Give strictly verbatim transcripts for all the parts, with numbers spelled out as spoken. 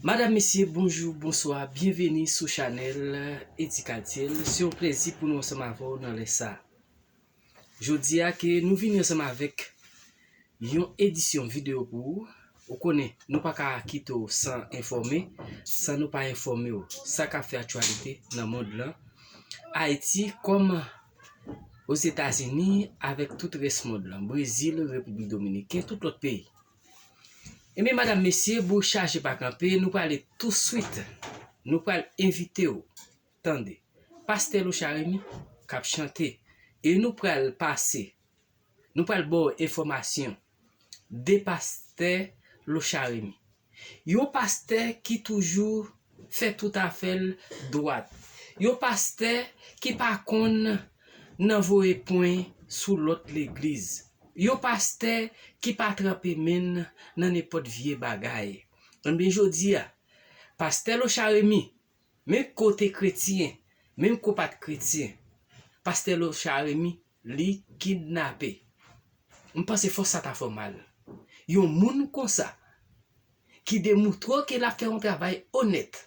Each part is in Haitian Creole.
Madam, mesye, bonjou, bonswa, byenveni sou chanèl Eddy Kaltiel. Se yon plezi pou nou ansanm avè w nan lè sa. Jodi a ke nou vini ansanm avèk yon edisyon videyo pou ou. Ou konnen, nou pa ka kite w san enfòme, san nou pa enfòme w sa k ap fè aktyalite nan mond lan. Ayiti, kòm Ozetazini, avèk tout rès mond lan, Brezil, Repiblik Dominiken, tout lòt peyi. Ebyen, madam, mesye, bouch chaje pa kanpe, nou prale touswit. Nou pral envite w tande Pastè Lochard Remy k ap chante. E nou pral pase, nou pral ba w enfòmasyon de Pastè Lochard Remy. Yon pastè ki toujou fè tout afè l dwat. Yon pastè ki pa konn nan voye pwen sou lòt legliz. Yon pastè ki pa tranpe men l nan nenpòt vye bagay. Ebyen, jodi a, Pastè Lochard Remy, menm ke w te kretyen, menm ke w pa t kretyen, Pastè Lochard Remy, li kidnape. M panse fòs sa ta fè w mal. Yon moun konsa, ki demoutre w ke l ap fè yon travay onèt,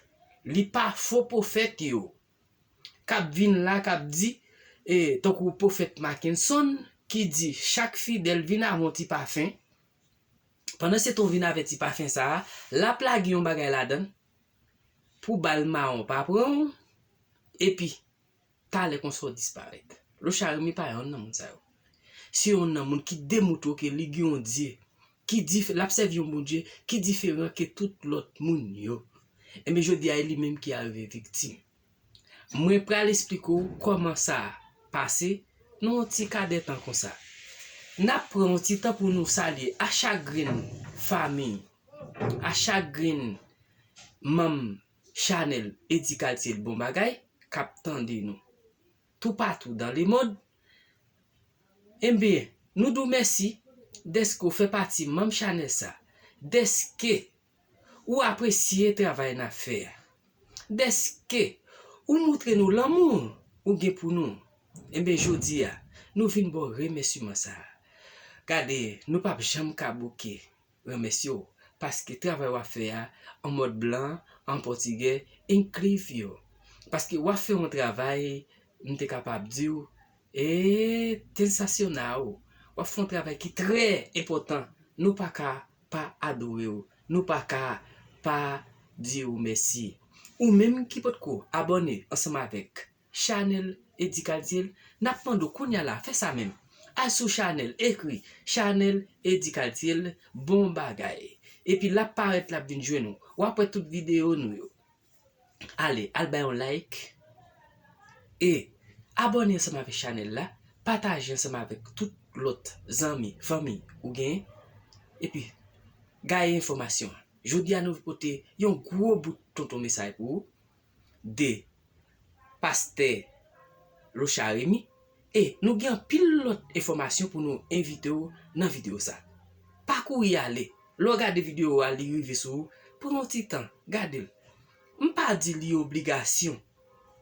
li pa fo pwofèt yo, k ap vin la, k ap di, e, tankou pwofèt Mackenson, ki di, chak fidèl vin avè yon ti pafen, pandan se tan w vin avè ti pafen sa a, l ap lage yon bagay ladan l, pou bal mawon pa pran w, epi talè konsa w disparèt. Lochard Remy pa yonn nan moun sa yo. Se yonn nan moun ki demoutre w ke li gen yon Dye, ki dif-, l ap sèvi yon Bondye ki diferan ke tout lòt moun yo. Ebyen, jodi a, e li menm ki arive viktim. Mwen pral esplike w kòman sa pase nan yon ti kadètan konsa. N ap pran yon ti tan pou nou salye a chak grenn fanmi, a chak grenn manm chanèl Eddy Kaltiel Bon Bagay k ap tande nou toupatou dans le monde. Ebyen, nou di w mèsi dèske w fè pati manm chanèl sa, dèske ou apresye travay n ap fè a, dèske ou moutre nou lanmou ou gen pou nou. Ebyen, jodi a, nou vin ba w remèsiman sa a. Gade, nou p ap janm ka bouke remèsye w, paske travay w ap fè a, an mòd blan, an pòtigè, incrível. Paske w ap fè yon travay, m te kapab di w, e, sensacional. W ap fè yon travay ki trè enpòtan. Nou pa ka pa adore w. Nou pa ka pa di w mèsi. Ou menm ki potko abòne ansanm avèk chanèl Eddy Kaltiel, n ap mande w kounye a la, fè sa menm. Al sou chanèl, ekri chanèl Eddy Kaltiel, bon bagay. Epi l ap parèt, l ap vin jwenn ou. W ap wè tout videyo nou yo. Ale, al bay yon like. E abòne ansanm avèk chanèl la, pataje ansanm avèk tout lòt zanmi, fanmi ou genyen. Epi, gaye enfòmasyon an. Jodi a nou pote yon gwo bout tonton mesaj pou ou de pastè Lochard Remy. E nou gen anpil lòt enfòmasyon pou nou envite w nan videyo sa. Pa kouri ale. Lè w gade videyo a, li rive sou ou, pran yon ti tan, gade l. M pa di li obligasyon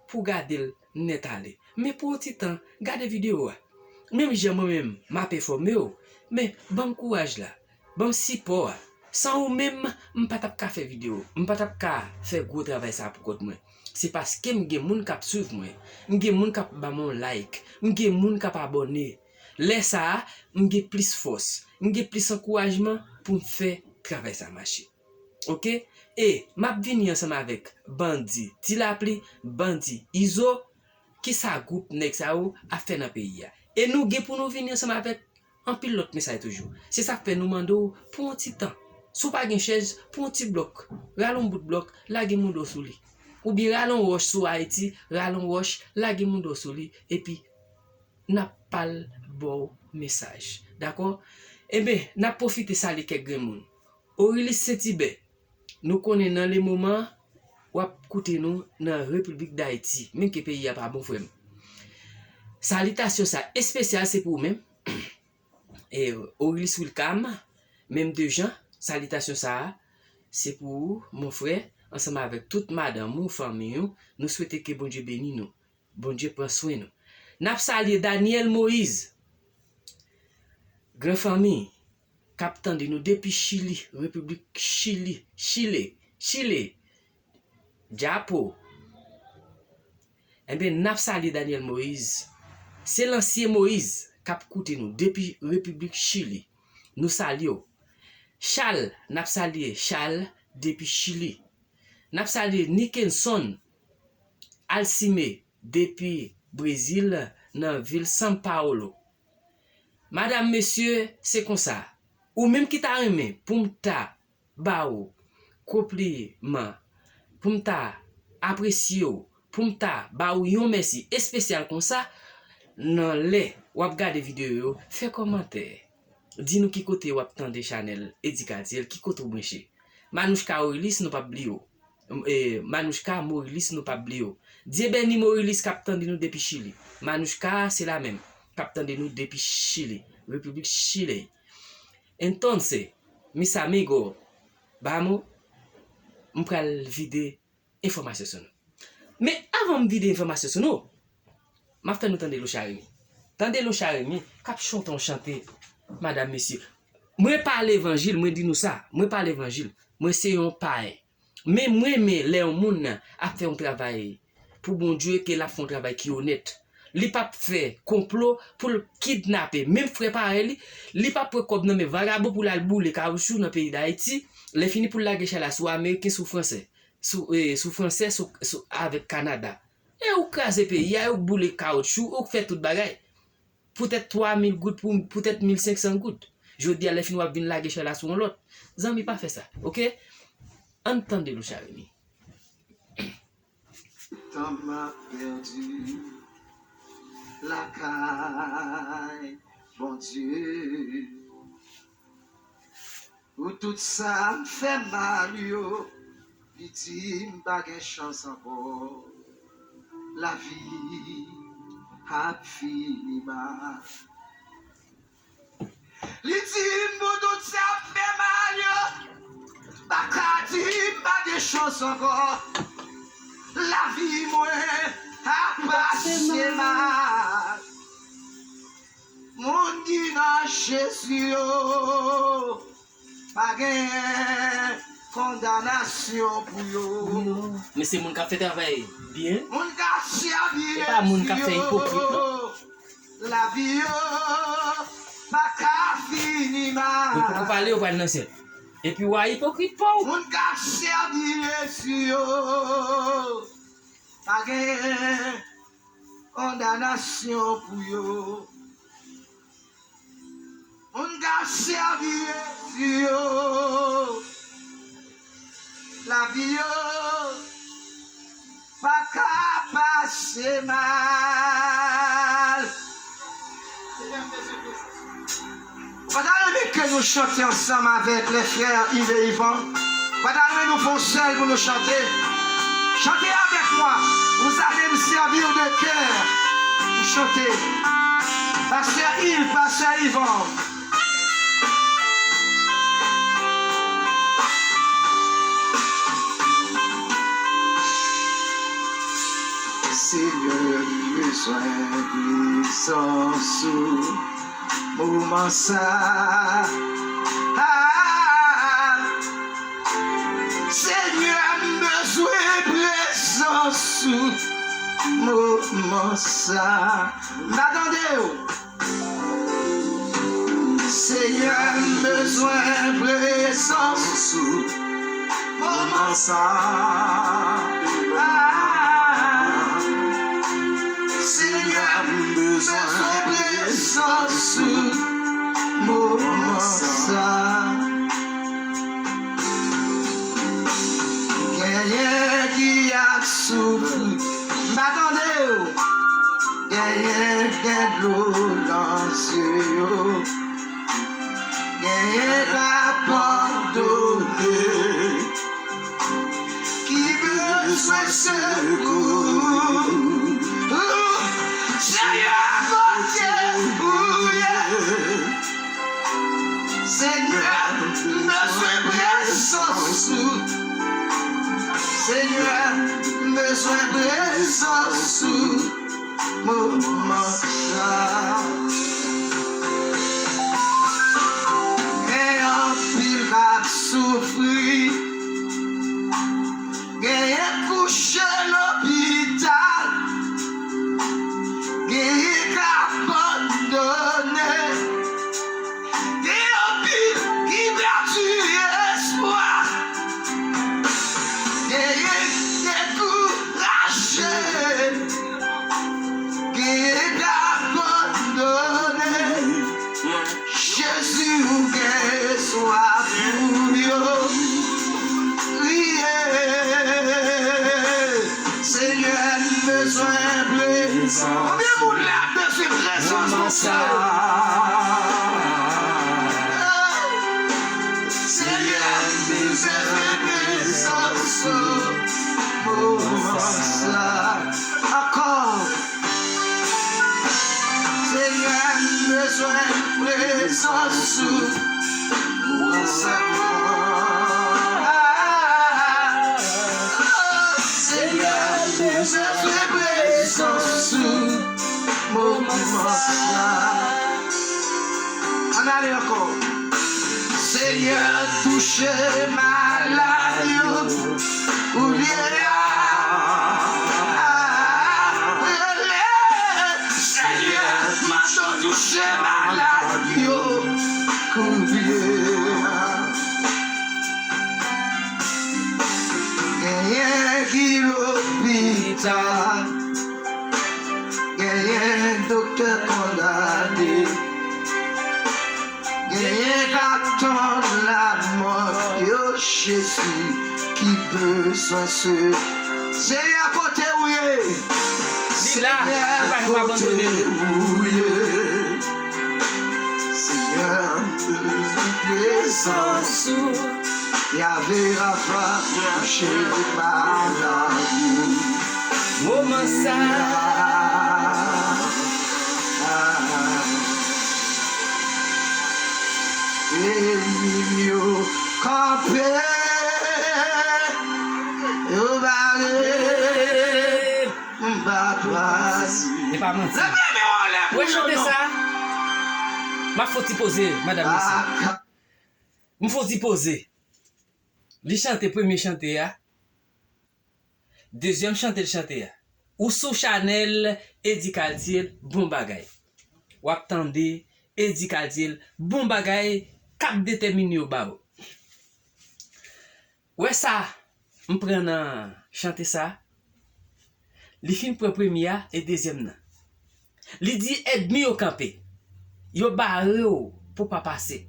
pou w gade l nèt ale. Men pran yon ti tan, gade videyo a. Menm jan mwen menm, m ap enfòme w, men ban m kouraj la. Ban m sipò a. San ou menm, m pa t ap ka fè videyo. M pa t ap ka fè gwo travay sa a pou kont mwen. Se paske m gen moun k ap swiv mwen. M gen moun k ap ban m yon like. M gen moun k ap abòne. Lè sa a, m gen plis fòs. M gen plis ankourajman pou m fè travay sa a mache. Oke? E m ap vini ansanm avèk bandi Ti Lapli, bandi Izo, kisa gwoup nèg sa yo ap fè nan peyi a. E nou gen pou nou vini ansanm avèk anpil lòt mesaj toujou. Se sa k fè nou mande w pou yon ti tan. Si w pa gen chèz, pran yon ti blòk. Rale yon bout blòk, lage mouda w sou li. Oubyen rale yon wòch sou Ayiti, rale yon wòch, lage mouda w sou li, epi n ap pral ba w mesaj. Dakò? Enben, n ap pwofite salye kèk grenn moun. Orilis Sentibè, nou konnen nan le moman, w ap koute nou nan Repiblik Dayiti, menm ke peyi a pa bon, frè m. Salitasyon sa espesyal, se pou ou menm. E Orilis Wilcam, menm de jan, salitasyon sa a, se pou ou, mon frè, ansanm avèk tout madanm ou, fanmi ou, nou swete ke Bondye beni nou. Bondye pran swen nou. N ap salye Daniel Moïse, gran fanmi k ap tande nou depi Chili, Repiblik Chili, Chile, Chile, Dyapo. Enben, n ap salye Daniel Moïse. Se lansyen Moïse k ap koute nou depi Repiblik Chili. Nou salye w. Chal, n ap salye Chal depi Chili. N ap salye Nickenson Alcime depi Brezil nan vil São Paulo. Madam, mesye, se konsa. Ou menm ki ta renmen pou m ta ba w konpliman, pou m ta apresye w, pou m ta ba w yon mèsi espesyal konsa, nan lè w ap gade videyo yo, fè kòmantè. Di nou ki kote w ap tande chanèl Eddy Cadyel, ki kote w branche. Manouchka Aurilis, nou p ap bliye w. E, Manouchka Morilis, nou p ap bliye w. Dye beni Morilis k ap tande nou depi Chili. Manouchka, se la menm, k ap tande nou depi Chili, Repiblik Chile. Entonces, mis amigos, vamos, m pral vide enfòmasyon sou nou. Men avan m vide enfòmasyon sou nou, m ap fè nou tande Locha Remy. Tande Locha Remy k ap chante yon chante, madam, mesye. Mwen pa levanjil, mwen di nou sa, mwen pa levanjil. Mwen se yon payen. Men mwen renmen lè yon moun ap fè yon travay pou Bondye, ke l ap fè yon travay ki onèt. Li p ap fè konplo pou l kidnape menm frè parèy li. Li p ap pran kòb nan men vagabon pou l al boule kawoutchou nan peyi Dayiti. Lè fini pou l lage chay la sou Ameriken, sou Fransè, sou, e, sou Fransè, sou, sou, avèk Kanada. E ou kraze peyi a, e ou boule kawoutchou, ou fè tout bagay. Poutèt twa mil goud, pou, poutèt mil senk san goud. Jodi a, lè fini w ap vin lage chay la sou yon lòt. Zanmi, pa fè sa, oke? Ann tande Locha Remy. Tan m ap pèdi lakay Bondye. Pou tout sa m fè mal yo, li di m pa gen chans ankò. Lavi ap fini mal. Li di m pou tout sa m fè mal yo, pa ka di m pa gen chans ankò. Lavi mwen ap pase mal. Moun ki nan Jezi yo, pa gen kondanasyon pou yo. Men se moun k ap fè travay byen. Moun k ap sèvi Jezi yo. E pa moun k ap fè ipokrit, non. Lavi yo pa ka fini mal. Yo poko pale, yo pral nan syèl. Epi w a ipokrit pa w. Moun k ap sèvi Jezi yo, pa gen kondanasyon pou yo. Moun k ap sèvi Jezi yo, lavi yo pa ka pase mal. Mwen ta renmen ke nou chante ansanm avèk les frères Yves et Yvan. Mwen ta renmen nou fè yon sèl pou nou chante. Chantez avec moi. Vous allez me servir de cœur pour chanter. Pastè Yves, pastè Yvan. Senyè, m bezwen prezans ou moman sa. Ah, Senyè, m bezwen prezans ou moman sa. M pa tande w. Senyè, m bezwen prezans ou moman sa. Ah, Senyè, m bezwen prezans ou moman sa. Genyen ki ap soufri, m pa tande w. Genyen gen dlo nan zye yo. Genyen k abandone, ki bezwen sekou. Senyè, kote ou ye? Senyè, m bezwen prezans ou. Senyè, m bezwen prezans ou moman sa. Gen anpil k ap soufri, Bezwen prezans ou moman sa. Ankò. Senyè, m bezwen prezans ou moman sa. Senyè, m bezwen prezans ou moman sa. Ann ale ankò. Senyè, touche malad yo kounye a. Senyè, m ap touche malad yo kounye a. Genyen ki lopital, genyen doktè kondane, genyen k ap tann lamò yo, Jezi, ki bezwen se. Senyè, kote ou ye? Li la, li pa janm abandone nou. Senyè, m bezwen prezans ou. Yahvé Rapha, touche malad yo. Moman sa. Enmi m yo kanpe, yo bare, m pa twazi. Se pa manti. Leve men w anlè pou yo non. Wè chante sa. M ap fè yon ti poze, madanm mesye. M fè yon ti poze. Li chante premye chante a. Dezyèm chante l chante a. Ou sou chanèl Eddy Caltiel, bon bagay. W ap tande Eddy Caltiel, bon bagay, k ap detèmine yo ba ou. Wè sa, m pran nan chante sa. Li fin pran premye a e dezyèm nan. Li di ènmi yo kanpe. Yo bare w pou w pa pase.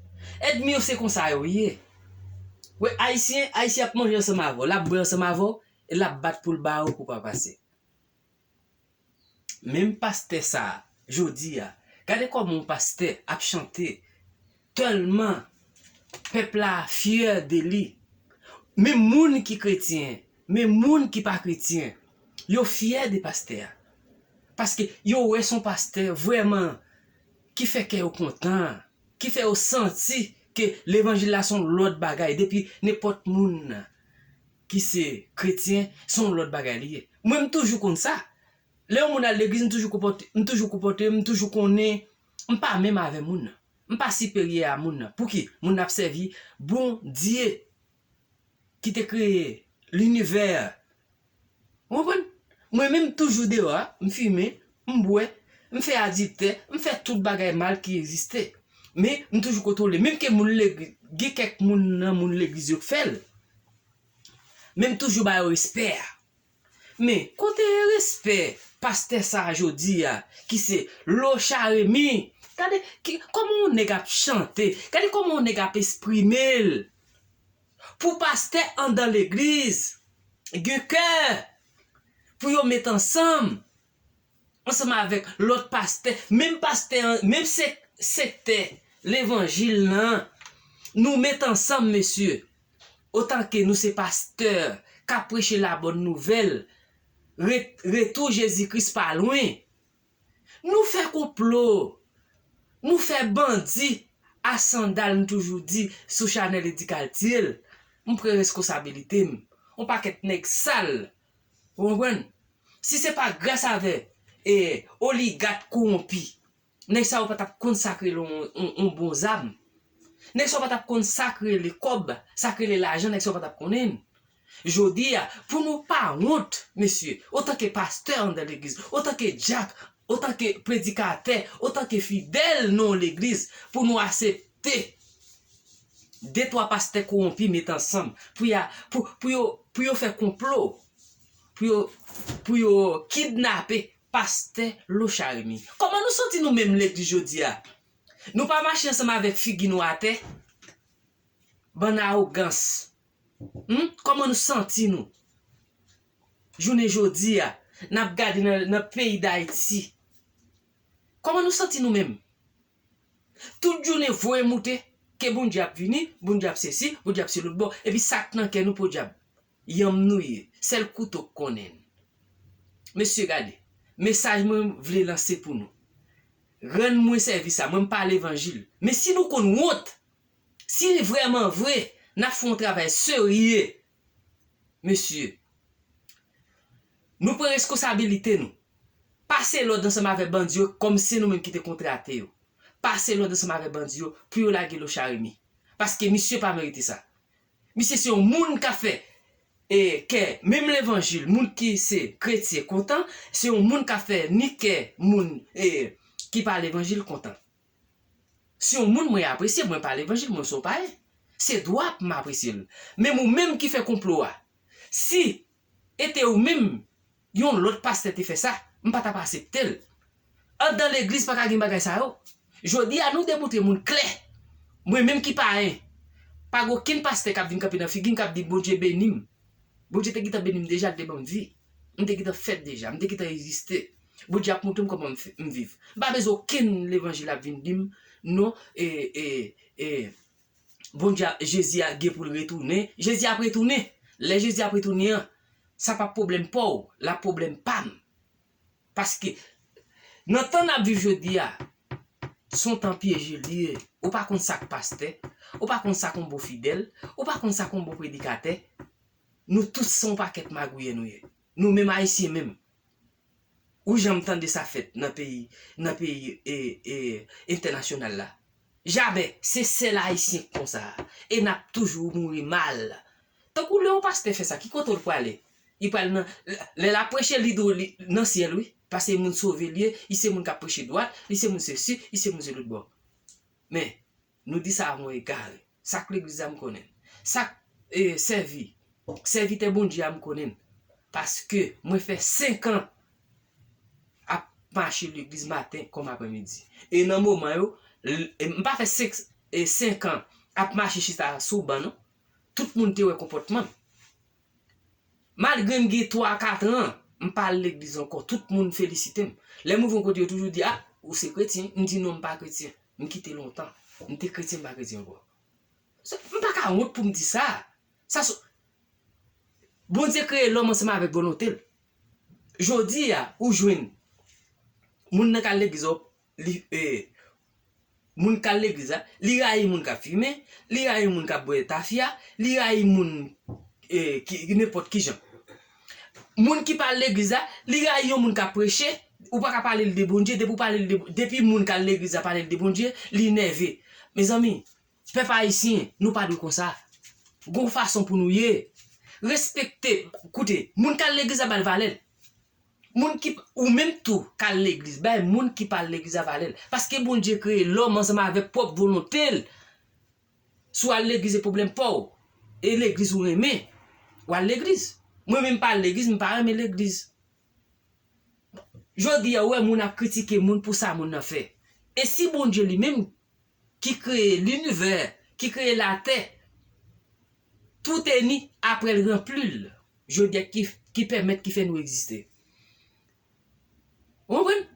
Ènmi yo se konsa yo ye. Wè, Ayisyen, Ayisyen ap manje ansanm avè w, l ap bwè ansanm avè w, e l ap bat pou l bare w pou w pa pase. Menm pastè sa a, jodi a, gade kòman yon pastè ap chante, tèlman pèp la fyè de li. Menm moun ki kretyen, menm moun ki pa kretyen, yo fyè de pastè a. Paske yo wè s on pastè vrèman ki fè kè yo kontan, ki fè yo santi ke levanjil la s on lòt bagay, depi nenpòt moun ki se kretyen, s on lòt bagay li ye. Mwen, m toujou konn sa. Lè yon moun al legliz, m toujou konpòte, m toujou konpòte, m toujou konnen, m pa menm avè moun nan. M pa siperyè a moun nan. Pouki? Moun nan ap sèvi Bondye ki te kreye linivè. Ou konprann? Mwen menm, m toujou deyò a, m fimen, m bwè, m fè adiltè, m fè tout bagay mal ki egziste. Men, m toujou kontwole. Menm ke moun legliz, gen kèk moun nan moun legliz yo k fè l. Men m toujou ba yo respè a. Men, kote respè pastè sa a jodi a, ki se Locha Remy? Gade ki, kòman yon nèg ap chante, gade kòman yon nèg ap eksprime l. Pou pastè anndan legliz gen kè pou yo met ansanm, ansanm avèk lòt pastè, menm pastè, menm sek-, sektè levanjil lan, nou met ansanm, mesye. Otanke nou se pastè k ap preche labòn nouvèl, re-, retou Jezi Kris pa lwen. Nou fè konplo, nou fè bandi a sandal, m toujou di, sou chanèl Eddy Caltiel, m pran reskonsabilite m. On pakèt nèg sal, ou konprann? Si se pa gras avè, e, oligat kowonpi, nèg sa yo pa t ap konn sa k rele on, on, on bon zam. Nèg sa yo pa t ap konn sa k rele kòb, sa k rele lajan, nèg sa yo pa t ap konnen. Jodi a, pou nou pa wont, mesye, otanke pastè anndan legliz, otanke dyak, otanke predikatè, otanke fidèl nan yon legliz, pou nou aksepte de twa pastè kowonpi met ansanm pou y a, pou, pou yo, pou yo fè konplo, pou yo, pou yo kidnape pastè Locha Remy. Kòman nou santi nou menm legliz jodi a? Nou pa mache ansanm avèk figi nou atè? Bann awogans. Hmm? Kòman nou santi nou? Jounen jodi a, n ap gade nan, nan peyi Dayiti. Kòman nou santi nou menm? Tout jounen voye moute, ke Bondye ap vini, Bondye ap sesi, Bondye ap se lòt bò. Epi sa k nan kè nou, podyab, yanm nou ye. Sèl kouto k konnen n. Mesye, gade, mesaj mwen vle lanse pou nou. Rann mwen sèvis la, mwen m pa levanjil. Men si nou konn wont, si vrèman vre, n ap fè yon travay serye, mesye, nou pran reskonsabilite nou. Pase lòd ansanm avèk bandi yo, kòm se nou menm ki te kontrate yo. Pase lòd ansanm avèk bandi yo pou yo lage Lochard Remy. Paske misye pa merite sa. Misye se yon moun k ap fè, e, kè menm levanjil, moun ki se kretyen kontan, se yon moun k ap fè ni kè moun, e, ki pa levanjil kontan. Se yon moun mwen apresye, mwen pa levanjil, mwen se yon payen. Se dwa pou m apresye l. Men ou menm ki fè konplo a, si e te ou menm, yon lòt pastè te fè sa, m pa t ap asepte l. Anndan legliz pa ka gen bagay sa yo. Jodi a, nou demontre moun klè. Mwen menm ki payen, pa gen okenn pastè k ap vin kanpe nan figi m, k ap di, "Bondye beni m." Bondye te gentan beni m deja, l te ban m vi. M te gentan fèt deja, m te gentan egziste. Bondye ap montre m kòman m f-, m viv. M pa bezwen okenn levanjil ap vin di m, non, e, e, e, Bondye, Jezi a gen pou l retounen. Jezi ap retounen. Lè Jezi ap retounen an, sa p ap pwoblèm pa w, l ap pwoblèm pa m. Paske nan tan n ap viv jodi a, se yon tan pyeje li ye. Ou pa konn sa k pastè, ou pa konn sa k yon bon fidèl, ou pa konn sa k yon bon predikatè. Nou tout se yon pakèt magouyè nou ye. Nou menm Ayisyen menm. Ou janm tande sa fèt nan peyi, nan peyi, e, e, entènasyonal la? Jamè, se sèl Ayisyen k konsa. E n ap toujou mouri mal. Tankou lè yon pastè fè sa, ki kote l prale? Li pral nan, lè l ap preche, li dwe li nan syèl, wi. Paske moun sove li ye, li se moun k ap preche dwat, li se moun sesi, li se moun se lòt bò. Men, nou di sa avè yon egare. Sa k legliz la, m konnen l. Sa k, e, sèvi, sèvitè Bondye a, m konnen l. Paske mwen fè senk an ap mache legliz maten kòm aprèmidi. E nan moman yo, l-, e m pa fè senk, e senk an ap mache chita sou ban, non. Tout moun te wè konpòtman m. Malgre m gen twa, kat an, m pa al legliz ankò. Tout moun felisite m. Lè m rive yon kote, yo toujou di, "A, ou se kretyen?" M di, "Non, m pa kretyen. M kite lontan. M te kretyen, m pa kretyen ankò." Sa, m pa ka wont pou m di sa. Sa se, Bondye kreye lòm ansanm avèk volonte l. Jodi a, ou jwenn moun nan k al legliz la, li, e, moun k al legliz la, li rayi moun k ap fimen, li rayi moun k ap bwè tafya, li rayi moun, e, ki, ki nenpòt ki jan. Moun ki pa al legliz la, li rayi yon moun k ap preche, ou pa ka pale l de Bondye, depi w pale l de, depi moun k al legliz la pale l de Bondye, li nève. Mezanmi, pèp ayisyen, nou pa dwe konsa. Gon fason pou nou ye. Respekte, koute, moun k al legliz la ba l valè l. Moun ki, ou menm tou, k al legliz, bay moun ki pa al legliz la valè l. Paske Bondye kreye lòm ansanm avèk pwòp volonte l. Si w al legliz, se pwoblèm pa w. E legliz ou renmen, w al legliz. Mwen menm pa al legliz, m pa renmen legliz. Jodi a, ou wè moun ap kritike moun pou sa moun nan fè. E si Bondye li menm ki kreye linivè, ki kreye latè, tout eni apre l ranpli l, jodi a ki, ki pèmèt, ki fè nou egziste. Ou konprann?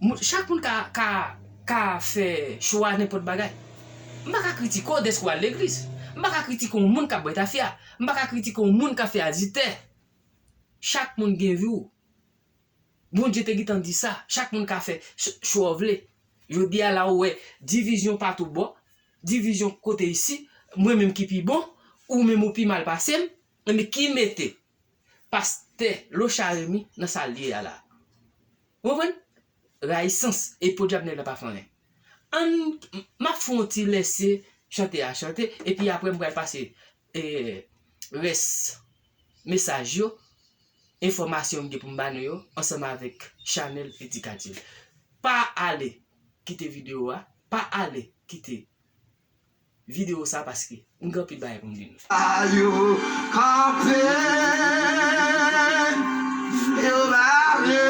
Moun, chak moun ka, ka, ka fè chwa nenpòt bagay. M pa ka kritike w dèske w al legliz. M pa ka kritike yon moun k ap bwè tafya. M pa ka kritike yon moun k ap fè adiltè. Chak moun gen vi w. Bondye te gentan di sa. Chak moun ka fè ch-, chwa w vle. Jodi a la ou wè divizyon pa tout bò, divizyon kote isi, mwen menm ki pi bon, ou menm ou pi mal pase m, men ki mete pastè Lochard Remy nan sa l ye a la. Ou konprann? Rayisans, e podyab nèg la pa fè anyen. Ann, m ap fè yon ti lèse chante a chante, epi apre m pral pase, e, rès mesaj yo, enfòmasyon m gen pou m ba nou yo, ansanm avèk chanèl edikatif. Pa ale kite videyo a, pa ale kite videyo sa paske m gen anpil bagay pou m di nou. A yo kanpe, yo bare,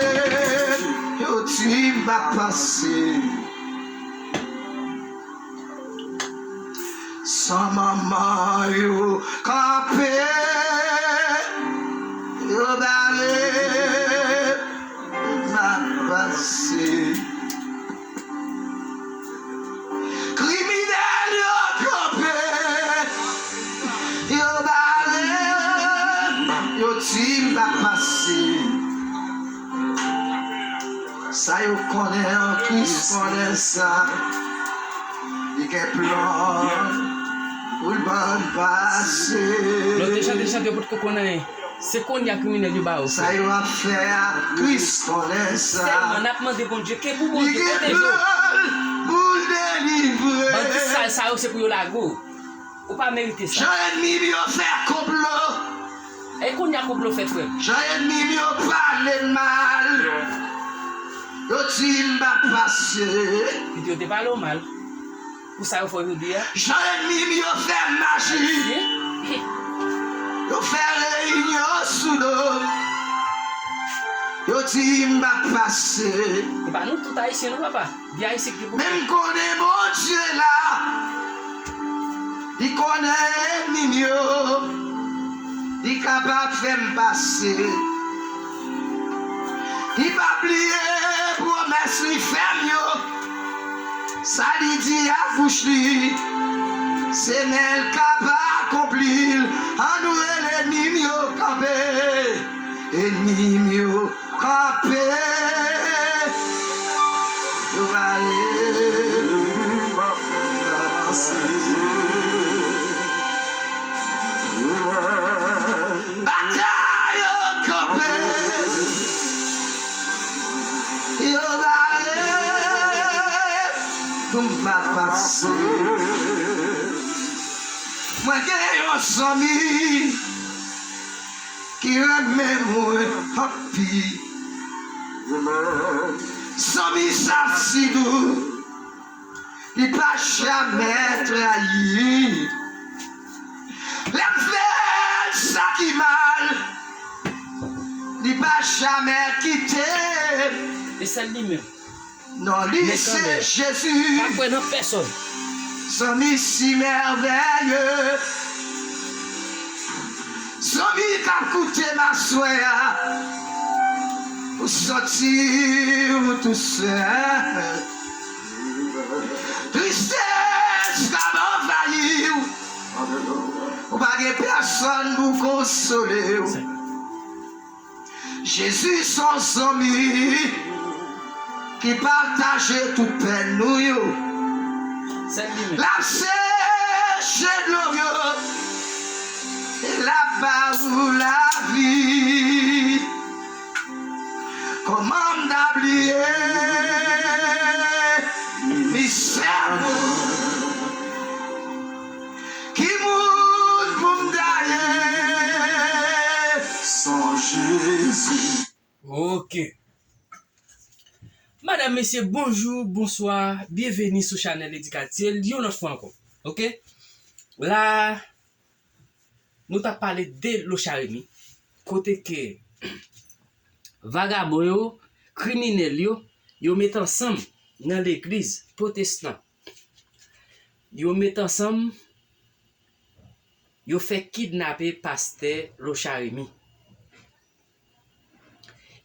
yo di m pa pase. San manman yo kanpe, yo bare, m pa pase. Kriminèl yo Yo bare, yo di m pa pase. Sa yo konnen an, Kris konnen sa. Li gen plan pou l ban m pase. Lè w te chante, chante, yo potko konn anyen. Se kounye a kriminèl yo ba yo. Sa yo ap fè a, Kris konnen sa. Sèlman n ap mande Bondye ke pou Bondye pwoteje w. Li gen plan pou l delivre. Bandi sal sa yo, se pou yo lage w. Ou pa merite sa. Jan ènmi m yo fè konplo. E kounye a konplo fèt, frè m. Jan ènmi m yo pale m mal. Yo di m pa pase. Kite yo te pale w mal. Pou sa yo fè w jodi a. Jan ènmi m yo fè m maji. Yo fè reyinyon sou do m. Yo di m pa pase. E pa nou tout ayisyen non, papa. Di ayisyen ki pou. Men m konnen Bondye la. Li konnen ènmi m yo. Li kapab fè m pase. Li pa bliye pwomès li fè m yo. Sa li di ak bouch li, se men l k ap akonpli l. Ann nou rele ènmi m yo kanpe. Ènmi m yo kanpe. Yo bare. Batay yo kanpe. Yo bare pou m pa pase. Mwen gen yon zanmi ki renmen mwen anpil. Zanmi sa si dou. Li pa jamè trayi. Lè m fè l sa ki mal, li pa jamè kite m. E sèl li menm. Non, li se Jezi. Pa kwè nan pèsòn. Zanmi si mèvèye. Zanmi k ap koute m aswè a. Ou santi w tou sèl. Tristès k ap anvayi w. Ou pa gen pèsòn pou konsole w. Jezi se yon zanmi ki pataje tout pèn nou yo. L ap seche dlo yo e l ap ba ou lavi. Kòman m ta bliye misè mwen? Ki moun pou m ta ye san Jezi? Ok. Madanm, mesye, bonjou, bonswa, byenveni sou chanèl Edikatyèl yon lòt fwa ankò. Ok? La, nou t ap pale de Lochard Remy, kote ke vagabon yo, kriminèl yo, yo met ansanm nan legliz pwotestan. Yo met ansanm, yo fè kidnape pastè Lochard Remy.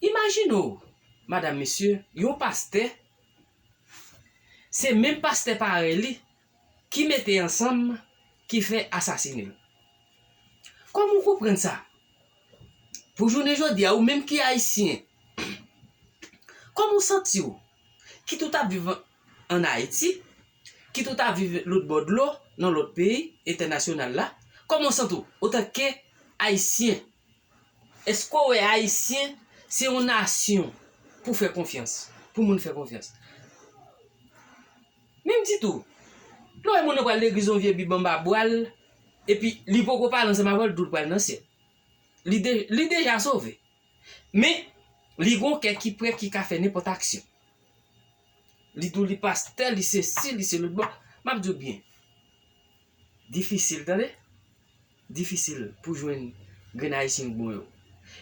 Imajine w, madanm, mesye, yon pastè, se menm pastè parèy li ki mete ansanm, ki fè asasine l. Kòman w konprann sa? Pou jounen jodi a, ou menm ki ayisyen, kòman w santi w? Kit ou t ap viv ann Ayiti, kit ou t ap viv lòt bò dlo, nan lòt peyi entènasyonal la, kòman w santi w otanke ayisyen? Èske w wè ayisyen se yon nasyon pou fè konfyans, pou moun fè konfyans? Menm di tou, lè w wè moun nan pral legliz, yon vye bib anba bra l, epi li poko pale ansanm avè w, li di w l pral nan syèl. Li de-, li deja sove. Men, li gon kè ki prè, ki ka fè nenpòt aksyon. Li di w li pastè, li sesi, li se lòt bò. M ap di w byen. Difisil, tande. Difisil pou jwenn grenn ayisyen k bon yo.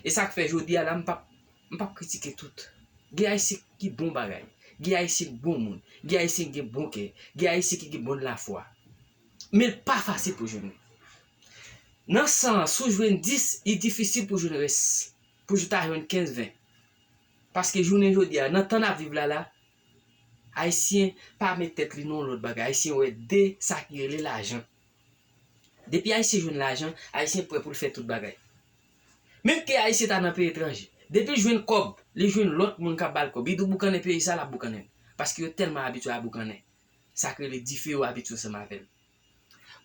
E sa k fè jodi a la, m p ap, m p ap kritike tout. Gen ayisyen ki bon bagay. Gen ayisyen k bon moun. Gen ayisyen k gen bon kè. Gen ayisyen ki gen bon lafwa. Men l pa fasil pou jwenn. Nan san an, si w jwenn dis, li difisil pou jwenn rès. Pou w ta jwenn kenz, ven. Paske jounen jodi a, nan tan n ap viv la la, ayisyen pa met tèt li nan yon lòt bagay. Ayisyen wè de sa ki rele lajan. Depi Ayisyen jwenn lajan, Ayisyen prè pou l fè tout bagay. Menm ke Ayisyen ta nan peyi etranje, depi l jwenn kòb, li jwenn lòt moun k ap ba l kòb, li di w boukannen peyi sa, l ap boukannen l. Paske yo tèlman abitye a boukannen. Sa k rele dife yo abitye ansanm avè l.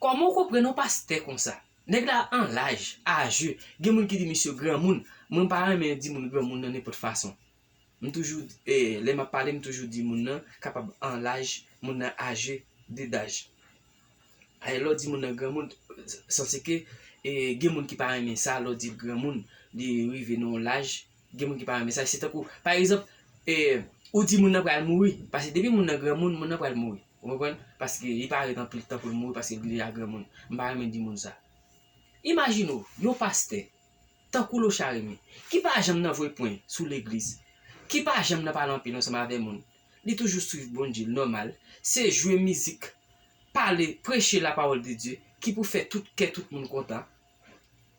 Kòman w konprann yon pastè konsa? Nèg la an laj, aje. Gen moun ki di misye granmoun. Mwen pa renmen di moun granmoun nan nenpòt fason. M toujou, eh, lè m ap pale, m toujou di moun nan kapab an laj, moun nan aje, de daj. Lè w di moun nan granmoun, sanse ke, eh, gen moun ki pa renmen sa, lè w di l granmoun, li rive nan yon laj, gen moun ki pa renmen sa. Se tankou, pa egzanp, eh, ou di moun nan pral mouri, paske depi moun nan granmoun, moun nan pral mouri. Ou konprann? Paske li pa ret anpil tan pou l mouri, paske li deja granmoun. M pa renmen di moun sa. Imajine w, yon pastè, tankou Lochard Remy, ki pa janm nan voye pwen sou legliz, ki pa janm nan pale anpil ansanm avè moun, li toujou swiv Bondye l nòmal, se jwe mizik, pale, preche lapawòl de Dye, ki pou fè tout kè tout moun kontan,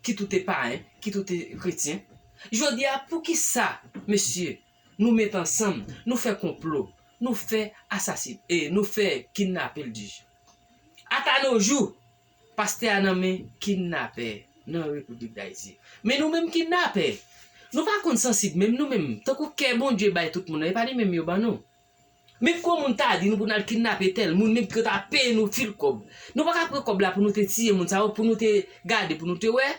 kit ou te payen, kit ou te kretyen. Jodi a, poukisa, mesye, nou met ansanm, nou fè konplo, nou fè asasin, e nou fè kidnape l di. Ata no jou, pastè a nan men kidnapè nan Repiblik Dayiti. Men nou menm kidnapè, nou pa konn sansib menm nou menm, tankou kè Bondye bay tout moun nan, e pa li menm yo ban nou. Menm ke yon moun ta di nou pou n al kidnape tèl moun, menm ke yo ta peye nou fil kòb, nou pa ka pran kòb la pou nou te tiye moun sa yo, pou nou te gade, pou nou te wè.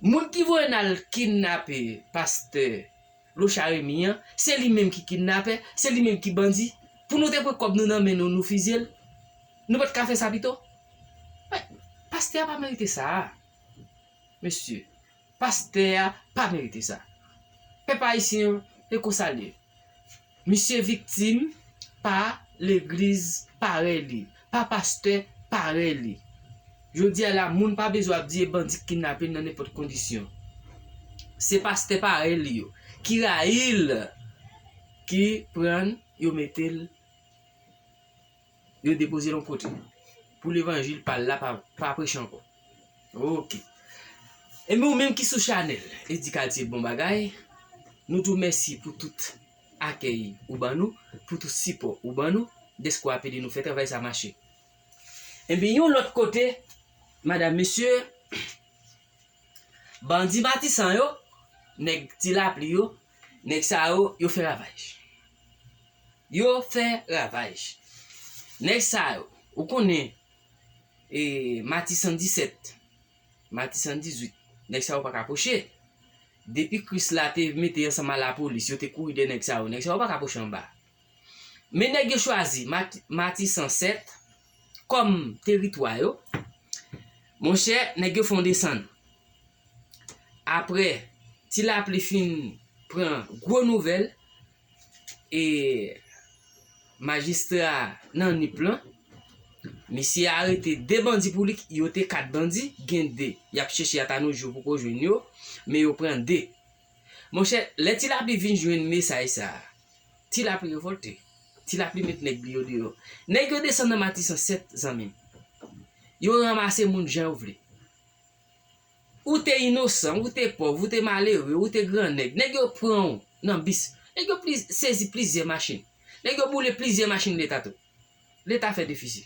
Moun ki voye n al kidnape pastè Lochard Remy an, se li menm ki kidnapè, se li menm ki bandi. Pou nou te pran kòb nou nan men nou, nou fizye l. Nou pa t ka fè sa pito? Mwen, pastè a pa merite sa a. Mesye, pastè a pa merite sa. Pèp ayisyen an, e konsa l ye. Misye viktim pa legliz parèy li, pa pastè parèy li. Jodi a la, moun pa bezwen ap di e bandi k kidnape l nan nenpòt kondisyon. Se pastè parèy li yo, ki rayi l, ki pran l, yo mete l, yo depoze l yon kote. Pou levanjil pa l la, pa, pa preche ankò. Ok. Ebyen, ou menm ki sou chanèl Eddy Cartier Bon Bagay, nou di w mèsi pou tout akèy ou ban nou, pou tout sipò ou ban nou, dèske w ap ede nou fè travay sa mache. Ebyen, yon lòt kote, madanm, mesye, bandi Matisan yo, nèg Ti Lapli yo, nèg sa yo, yo fè ravaj. Yo fè ravaj. Nèg sa yo, ou konnen, e, Matisan disèt, Matisan dizuit, nèg sa yo pa ka pwoche. Depi Kris la te mete ansanm a lapolis, yo te kouri dèyè nèg sa yo. Nèg sa yo pa ka pwoche anba. Men nèg yo chwazi Mat-, Matisan sèt kòm teritwa yo. Monchè, nèg yo fè yon desann. Apre, Ti Lapli fin pran gwo nouvèl, e majistra nan Nip lan, misye arete de bandi pou li, yo te kat bandi, gen de y ap chèche ata no jou poko jwenn yo, men yo pran de. Monchè, lè Ti Lapli vin jwenn mesaj sa a, Ti Lapli revòlte. Ti Lapli met nèg li yo deyò. Nèg yo desann nan Matisan sèt, zanmi m. Yo ranmase moun jan yo vle. Ou te inosan, ou te pòv, ou te malere, ou te grannèg. Nèg yo pran w nan bis. Nèg yo pliz-, sezi plizyè machin. Nèg yo boule plizyè machin Leta tou. Leta fè defisi.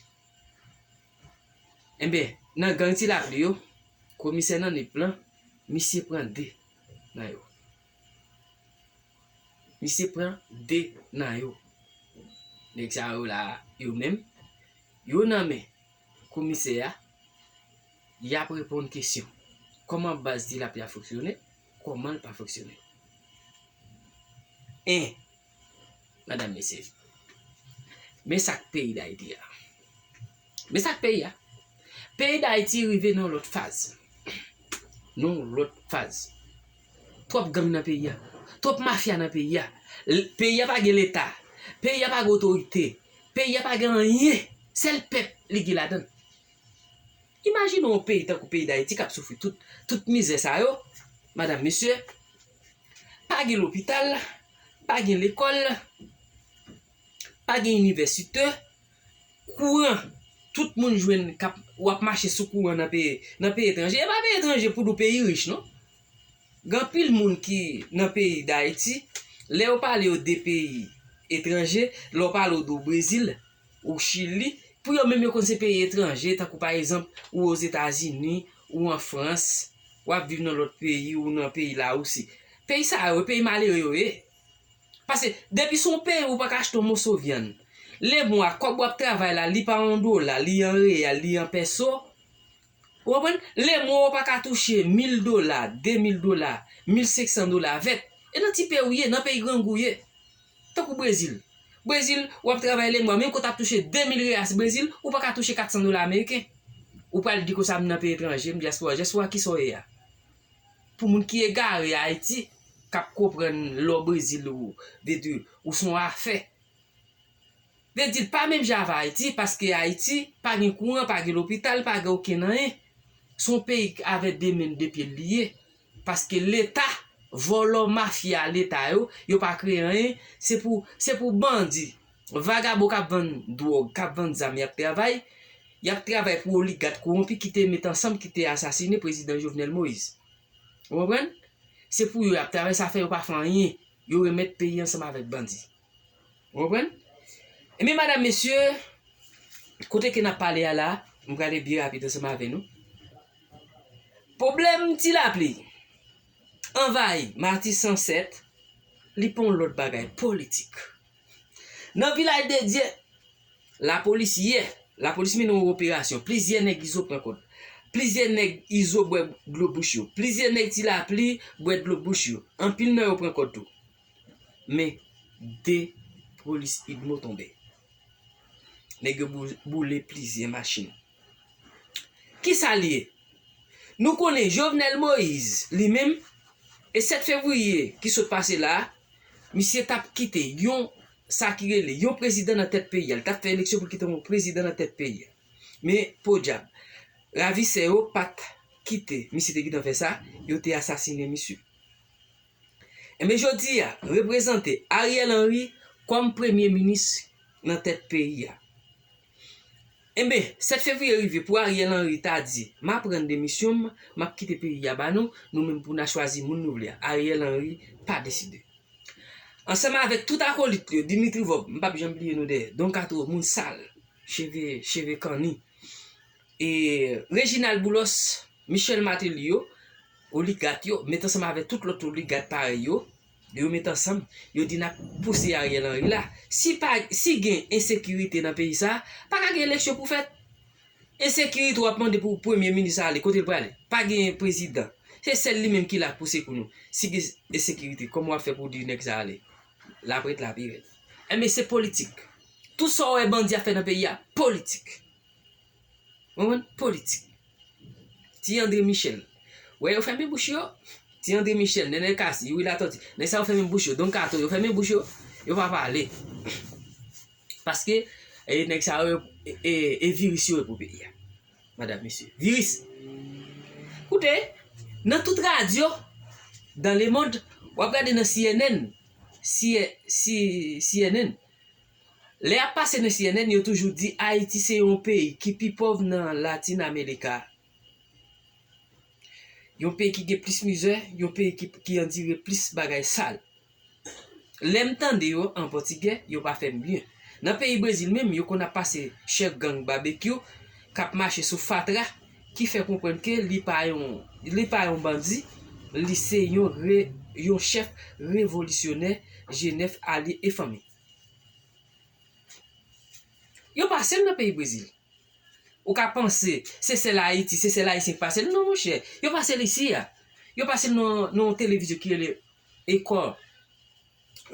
Enben, nan gang Ti Lapli yo, komisè nan Nip lan, misye pran de nan yo. Misye pran de nan yo. Nèg sa yo la, yo menm, yo nan men komisè a, y ap reponn kesyon. Kòman baz Ti Lapli a fonksyone? Kòman l pa fonksyone? En, madanm, mesye, men sa k peyi Dayiti a. Men sa k peyi a. Peyi Dayiti rive nan yon lòt faz. Nan yon lòt faz. Twòp gang nan peyi a. Twòp mafya nan peyi a. L-, peyi a pa gen Leta. Peyi a pa gen otorite. Peyi a pa gen anyen. Sèl pèp li gen ladan l. Imajine yon peyi tankou peyi Dayiti k ap soufri tout, tout mizè sa yo, madanm, mesye, pa gen lopital, pa gen lekòl, pa gen inivèsite, kouran, tout moun jwenn k ap, w ap mache sou kouran nan peyi, nan peyi etranje. E pa peyi etranje pou di w peyi rich, non. Gen anpil moun ki nan peyi Dayiti, lè yo pale yo de peyi etranje, lè yo pale yo de Brezil, ou Chili, Pou yo menm, yo konn se peyi etranje, tankou pa egzanp, ou Ozetazini, ou an Frans, w ap viv nan lòt peyi, ou nan peyi Lawousi. Peyi sa yo, peyi malere yo ye. Paske depi se yon peyi ou pa ka achte yon moso vyann, lemwa, kòb w ap travay la, li pa yon dola, li an reyal, li an pèso. Ou konprann? Lemwa ou pa ka touche mil dola, de mil dola, mil senk san dola avèk. E nan ti peyi w ye, nan peyi grangou w ye. Tankou Brezil. Brezil, w ap travay lemwa, menm ke w t ap touche de mil reyas Brezil, ou pa ka touche kat san dola ameriken. Ou pral di konsa, "M nan peyi etranje, m dyaspora." Dyaspora kisa w ye a? Pou moun ki egare Ayiti, k ap konprann lè w Brezil, ou, vle di, ou se yon afè. Vle di, l pa menm jan avè Ayiti, paske Ayiti pa gen kouran, pa gen lopital, pa gen okenn anyen. Se yon peyi k avè de men, de pye l li ye. Paske Leta, vòlò, mafya Leta yo, yo pa kreye anyen. Se pou, se pou bandi, vagabon k ap vann dwòg, k ap vann zam, y ap travay. Y ap travay pou oligat kowonpi ki te met ansanm, ki te asasine prezidan Jovenel Moïse. Ou konprann? Se pou yo y ap travay, sa fè yo pa fè anyen. Yo remèt peyi ansanm avèk bandi. Ou konprann? Ebyen, madam, mesye, kote ke n ap pale a la, m prale byen rapid ansanm avè nou. Pwoblèm Ti Lapli anvayi Matisan sèt, li pa yon lòt bagay, politik. Nan Vilaj de Dye, lapolis yè, lapolis mennen yon operasyon, plizyè nèg Izo pran kòd. Plizyè nèg Izo bwè dlo bouch yo. Plizyè nèg Ti Lapli bwè dlo bouch yo. Anpil nan yo pran kòd tou. Men, de polis UDMO tonbe. Nèg yo bou-, boule plizyè machin. Kisa l ye? Nou konnen Jovenel Moïse, li menm, e sèt fevriye ki sot pase la, misye t ap kite yon, sa ki rele, yon prezidan nan tèt peyi a. Li t ap fè eleksyon pou l kite yon prezidan nan tèt peyi a. Men, podyab, ravisè yo pa t kite misye te gentan fè sa, yo te asasinen misye. Enben, jodi a, reprezante Ariel Henry kòm premye minis nan tèt peyi a. Enben, sèt fevriye rive pou Ariel Henry ta di, "M ap rann demisyon m, m ap kite peyi a ba nou, nou menm pou n a chwazi moun nou vle a." Ariel Henry pa deside. Ansanm avèk tout akolit li yo, Dimitri Vorbe, m p ap janm bliye nou dèyè, Don Kato, moun sal, cheve, cheve kanni, e Reginald Boulos, Michel Martelly yo, oligat yo, met ansanm avèk tout lòt oligat parèy yo, yo met ansanm, yo di n ap pouse Ariel Henry la. Si pa, si gen ensekirite nan peyi sa, pa ka gen eleksyon pou fèt. Ensekirite w ap mande pou premye minis ale, kote l prale? Pa gen prezidan. Se sèl li menm ki la pou sekou nou. Si gen ensekirite, kòman w ap fè pou di nèg sa ale? L ap ret la pi rèd. Enben, se politik. Tout sa w wè bandi ap fè nan peyi a, politik. Ou konprann? Politik. Ti André Michel. Wè, yo fèmen bouch yo. Ti André Michel, Nènè Cassy, Youri Latortue. Nèg sa yo fèmen bouch yo. Don Kato, yo fèmen bouch yo. Yo pa pale. Paske, e, nèg sa yo, e, e, e viris yo ye pou peyi a. Madam, mesye. Viris. Koute, nan tout radyo, dans le monde, w ap gade nan C N N, C-, C-, C N N, lè y ap pase nan C N N, yo toujou di Ayiti se yon peyi ki pi pòv nan Latin America. Yon peyi ki gen plis mizè, yon peyi ki, ki andire plis bagay sal. Lè m tande yo an pòtigè, yo pa fè m byen. Nan peyi Brezil menm, yo konn ap pase chèf gang Babekyou k ap mache sou fatra, ki fè konprann ke li pa yon, li pa yon bandi, li se yon re-, yon chèf revolisyonè, G nèf, alye e fanmi. Yo pase l nan peyi Brezil. Ou ka panse se sèl Ayiti, se sèl Ayisyen ki pase l. Non, monchè. Yo pase l isi a. Yo pase l nan, nan yon televizyon ki rele Ekò.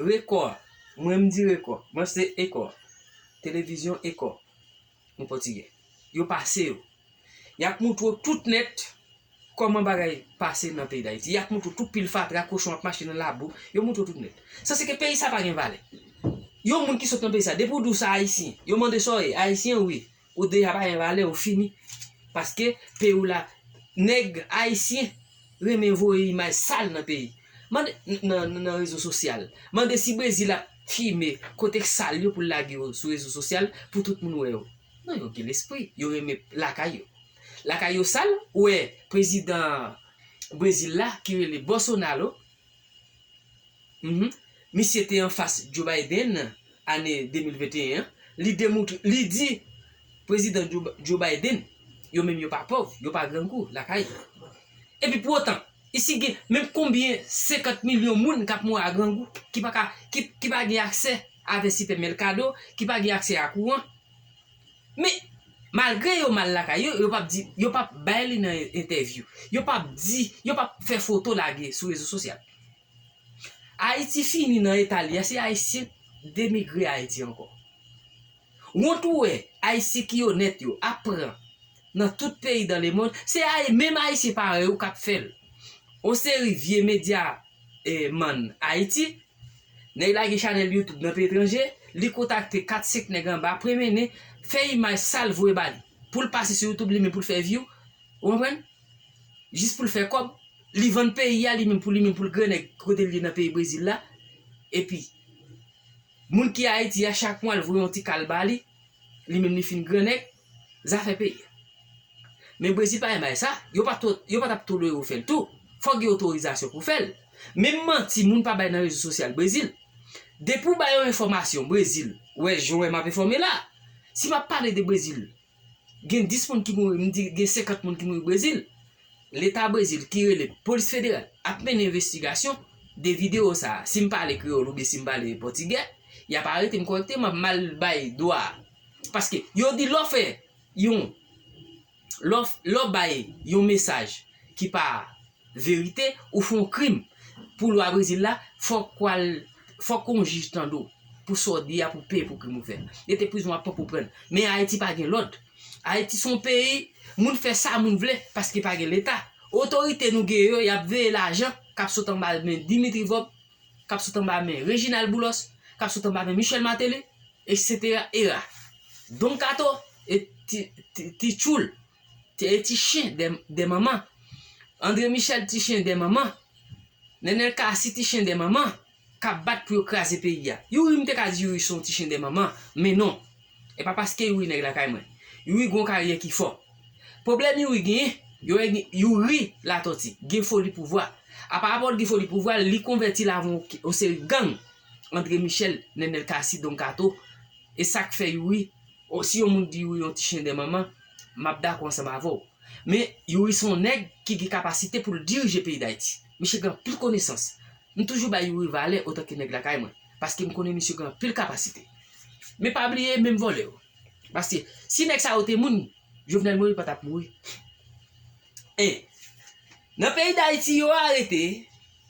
Rekò. Mwen, m di Rekò. Mwen, se Ekò. Televizyon Ekò. Yon pòtigè. Yo pase yo. Y ap montre w tout nèt kòman bagay pase nan peyi Dayiti. Y ap montre w tout pil fatra, kochon ap mache nan labou. Yo montre w tout nèt. Sa se ke peyi sa pa gen valè. Yon moun ki sot nan peyi sa, depi w di w se Ayisyen, yo mande sa w ye, Ayisyen, wi. Ou deja pa gen valè, ou fini. Paske peyi w la, nèg ayisyen renmen voye imaj sal nan peyi. Mande n-, nan, nan, nan rezo sosyal. Mande si Brezil ap filme kote sal yo pou l lage yo sou rezo sosyal pou tout moun wè yo. Non, yo gen lespri, yo renmen lakay yo. Lakay yo sal, ou wè prezidan Brezil la ki rele Bolsonaro, Mhm. Misye te anfas Joe Biden ane de mil venteyen an. Li demoutre, li di, prezidan Joe Biden, yo menm yo pa pòv, yo pa grangou lakay yo. Epi pou otan, isi gen menm konbyen senkant milyon moun k ap mouri a grangou, ki pa ka, ki, ki pa gen aksè avè sipè mèkado, ki pa gen aksè a kouran. Men, malgre yo mal lakay yo, yo p ap di, yo p ap bay li nan entèvyou. Yo p ap di, yo p ap fè foto lage sou rezo sosyal. Ayiti fini nan eta li a, se Ayisyen demigre Ayiti ankò. Wont ou wè Ayisyen ki onèt yo ap pran nan tout peyi dans le monde, se ay, menm Ayisyen parèy ou k ap fè l. On seri vye medya, eh, mann Ayiti, nèg la gen chanèl YouTube nan peyi etranje, li kontakte kat senk nèg anba, premye ne, fè imaj sal voye ba li. Pou l pase sou YouTube li menm pou l fè view, ou konprann? Jis pou l fè kòb, li vann peyi a li menm pou li menm pou l grannèg kote l ye nan peyi Brezil la. Epi, moun ki Ayiti a chak mwa l voye yon ti kal ba li, li menm li fin grannèg, zafè peyi a. Men Brezil pa renmen sa, yo pa to, yo pa t ap tolere w fè l tou. Fòk gen otorizasyon pou fè l. Menm manti moun pa bay nan rezo sosyal Brezil. Depi w bay yon enfòmasyon Brezil, wè jan w wè m ap enfòme la. Si m ap pale de Brezil, gen dis moun ki mouri, m di gen senkant moun ki mouri Brezil. Leta Brezil ki rele Polis Federal ap mennen envestigasyon de videyo sa a. Si m pale kreyòl oubyen si m pale pòtigè, y ap arete m kòrèkteman, m ap mal bay dwa. Paske yo di lè w fè yon, lè w, lè w bay yon mesaj ki pa verite, ou fè yon krim pou lwa Brezil la, fòk w al, fòk yon jij tande w pou sa w di a, pou peye pou krim ou fè. Rete prizon ap pran pou pran. Men Ayiti pa gen lòd. Ayiti se yon peyi, moun fè sa moun vle paske pa gen leta. Otorite nou gen yo, y ap veye lajan k ap sot anba men Dimitri Vorbe, k ap sot anba men Reginald Boulos, k ap sot anba men Michel Martelly, etsetera, era. Don Kato e ti, ti, ti tchoul, ti, e ti chen dè, dè manman. André Michel ti chen dè manman. Nenel Cassy ti chen dè manman k ap bat pou yo kraze peyi a. Youri, m te ka di Youri se yon ti chen dè manman, men non. E pa paske Youri nèg lakay mwen. Youri gon karyè ki fò. Pwoblèm Youri genyen, yo wè gen, Youri Latòti gen foli pouvwa. Apa rapò l gen foli pouvwa, li konvèti l avè yon, yon seri gang, André Michel, Nenel Cassy, Don Kato. E sa k fè Youri, o, si yon moun di Youri yon ti chen dè manman, m ap dakò ansanm avè w. Men Youri se yon nèg ki gen kapasite pou l dirije peyi Dayiti. Misye gen anpil konesans. M toujou bay Youri valè otanke nèg lakay mwen, paske m konnen misye gen anpil kapasite. Men pa bliye menm vòlè yo. Paske si nèg sa yo te moun, Jovenel Moïse pa t ap mouri. E nan peyi Dayiti, yo arete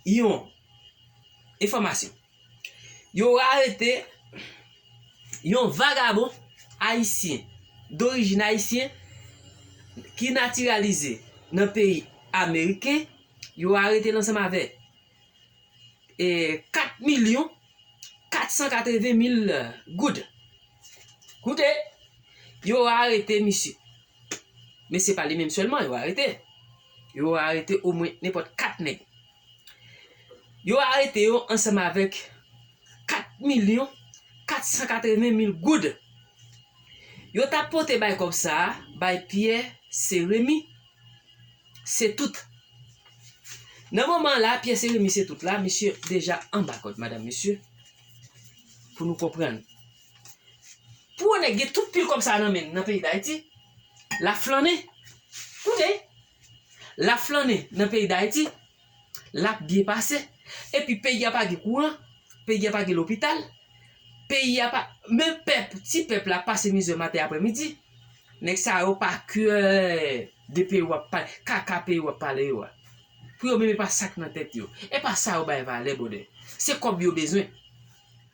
yon enfòmasyon. Yo arete yon vagabon ayisyen, dorijin ayisyen, ki natiralize nan peyi ameriken. Yo arete l ansanm avèk, e, kat milyon kat san katreven mil goud. Koute, yo arete misye. Men se pa li menm sèlman yo arete. Yo arete omwen nenpòt kat nèg. Yo arete yo ansanm avèk kat milyon kat san katreven mil goud. Yo t ap pote bay kòb sa a bay Pierre Seremi Setout. Nan moman la, Pierre Seremi Setout la, misye deja anba kòd, madanm, mesye, pou nou konprann. Pou yon nèg gen tout pil kòb sa nan men l nan peyi Dayiti, l ap flannen. Koute, l ap flannen nan peyi Dayiti, l ap byen pase. Epi peyi a pa gen kouran, peyi a pa gen lopital, peyi a pa, men pèp, ti pèp la pase mizè maten aprèmidi. Nèg sa yo pa kè de peyi w ap pale, kaka peyi w ap pale yo a. Pou yo menm e pa sa k nan tèt yo. E pa sa yo bay valè, brother. Se kòb yo bezwen.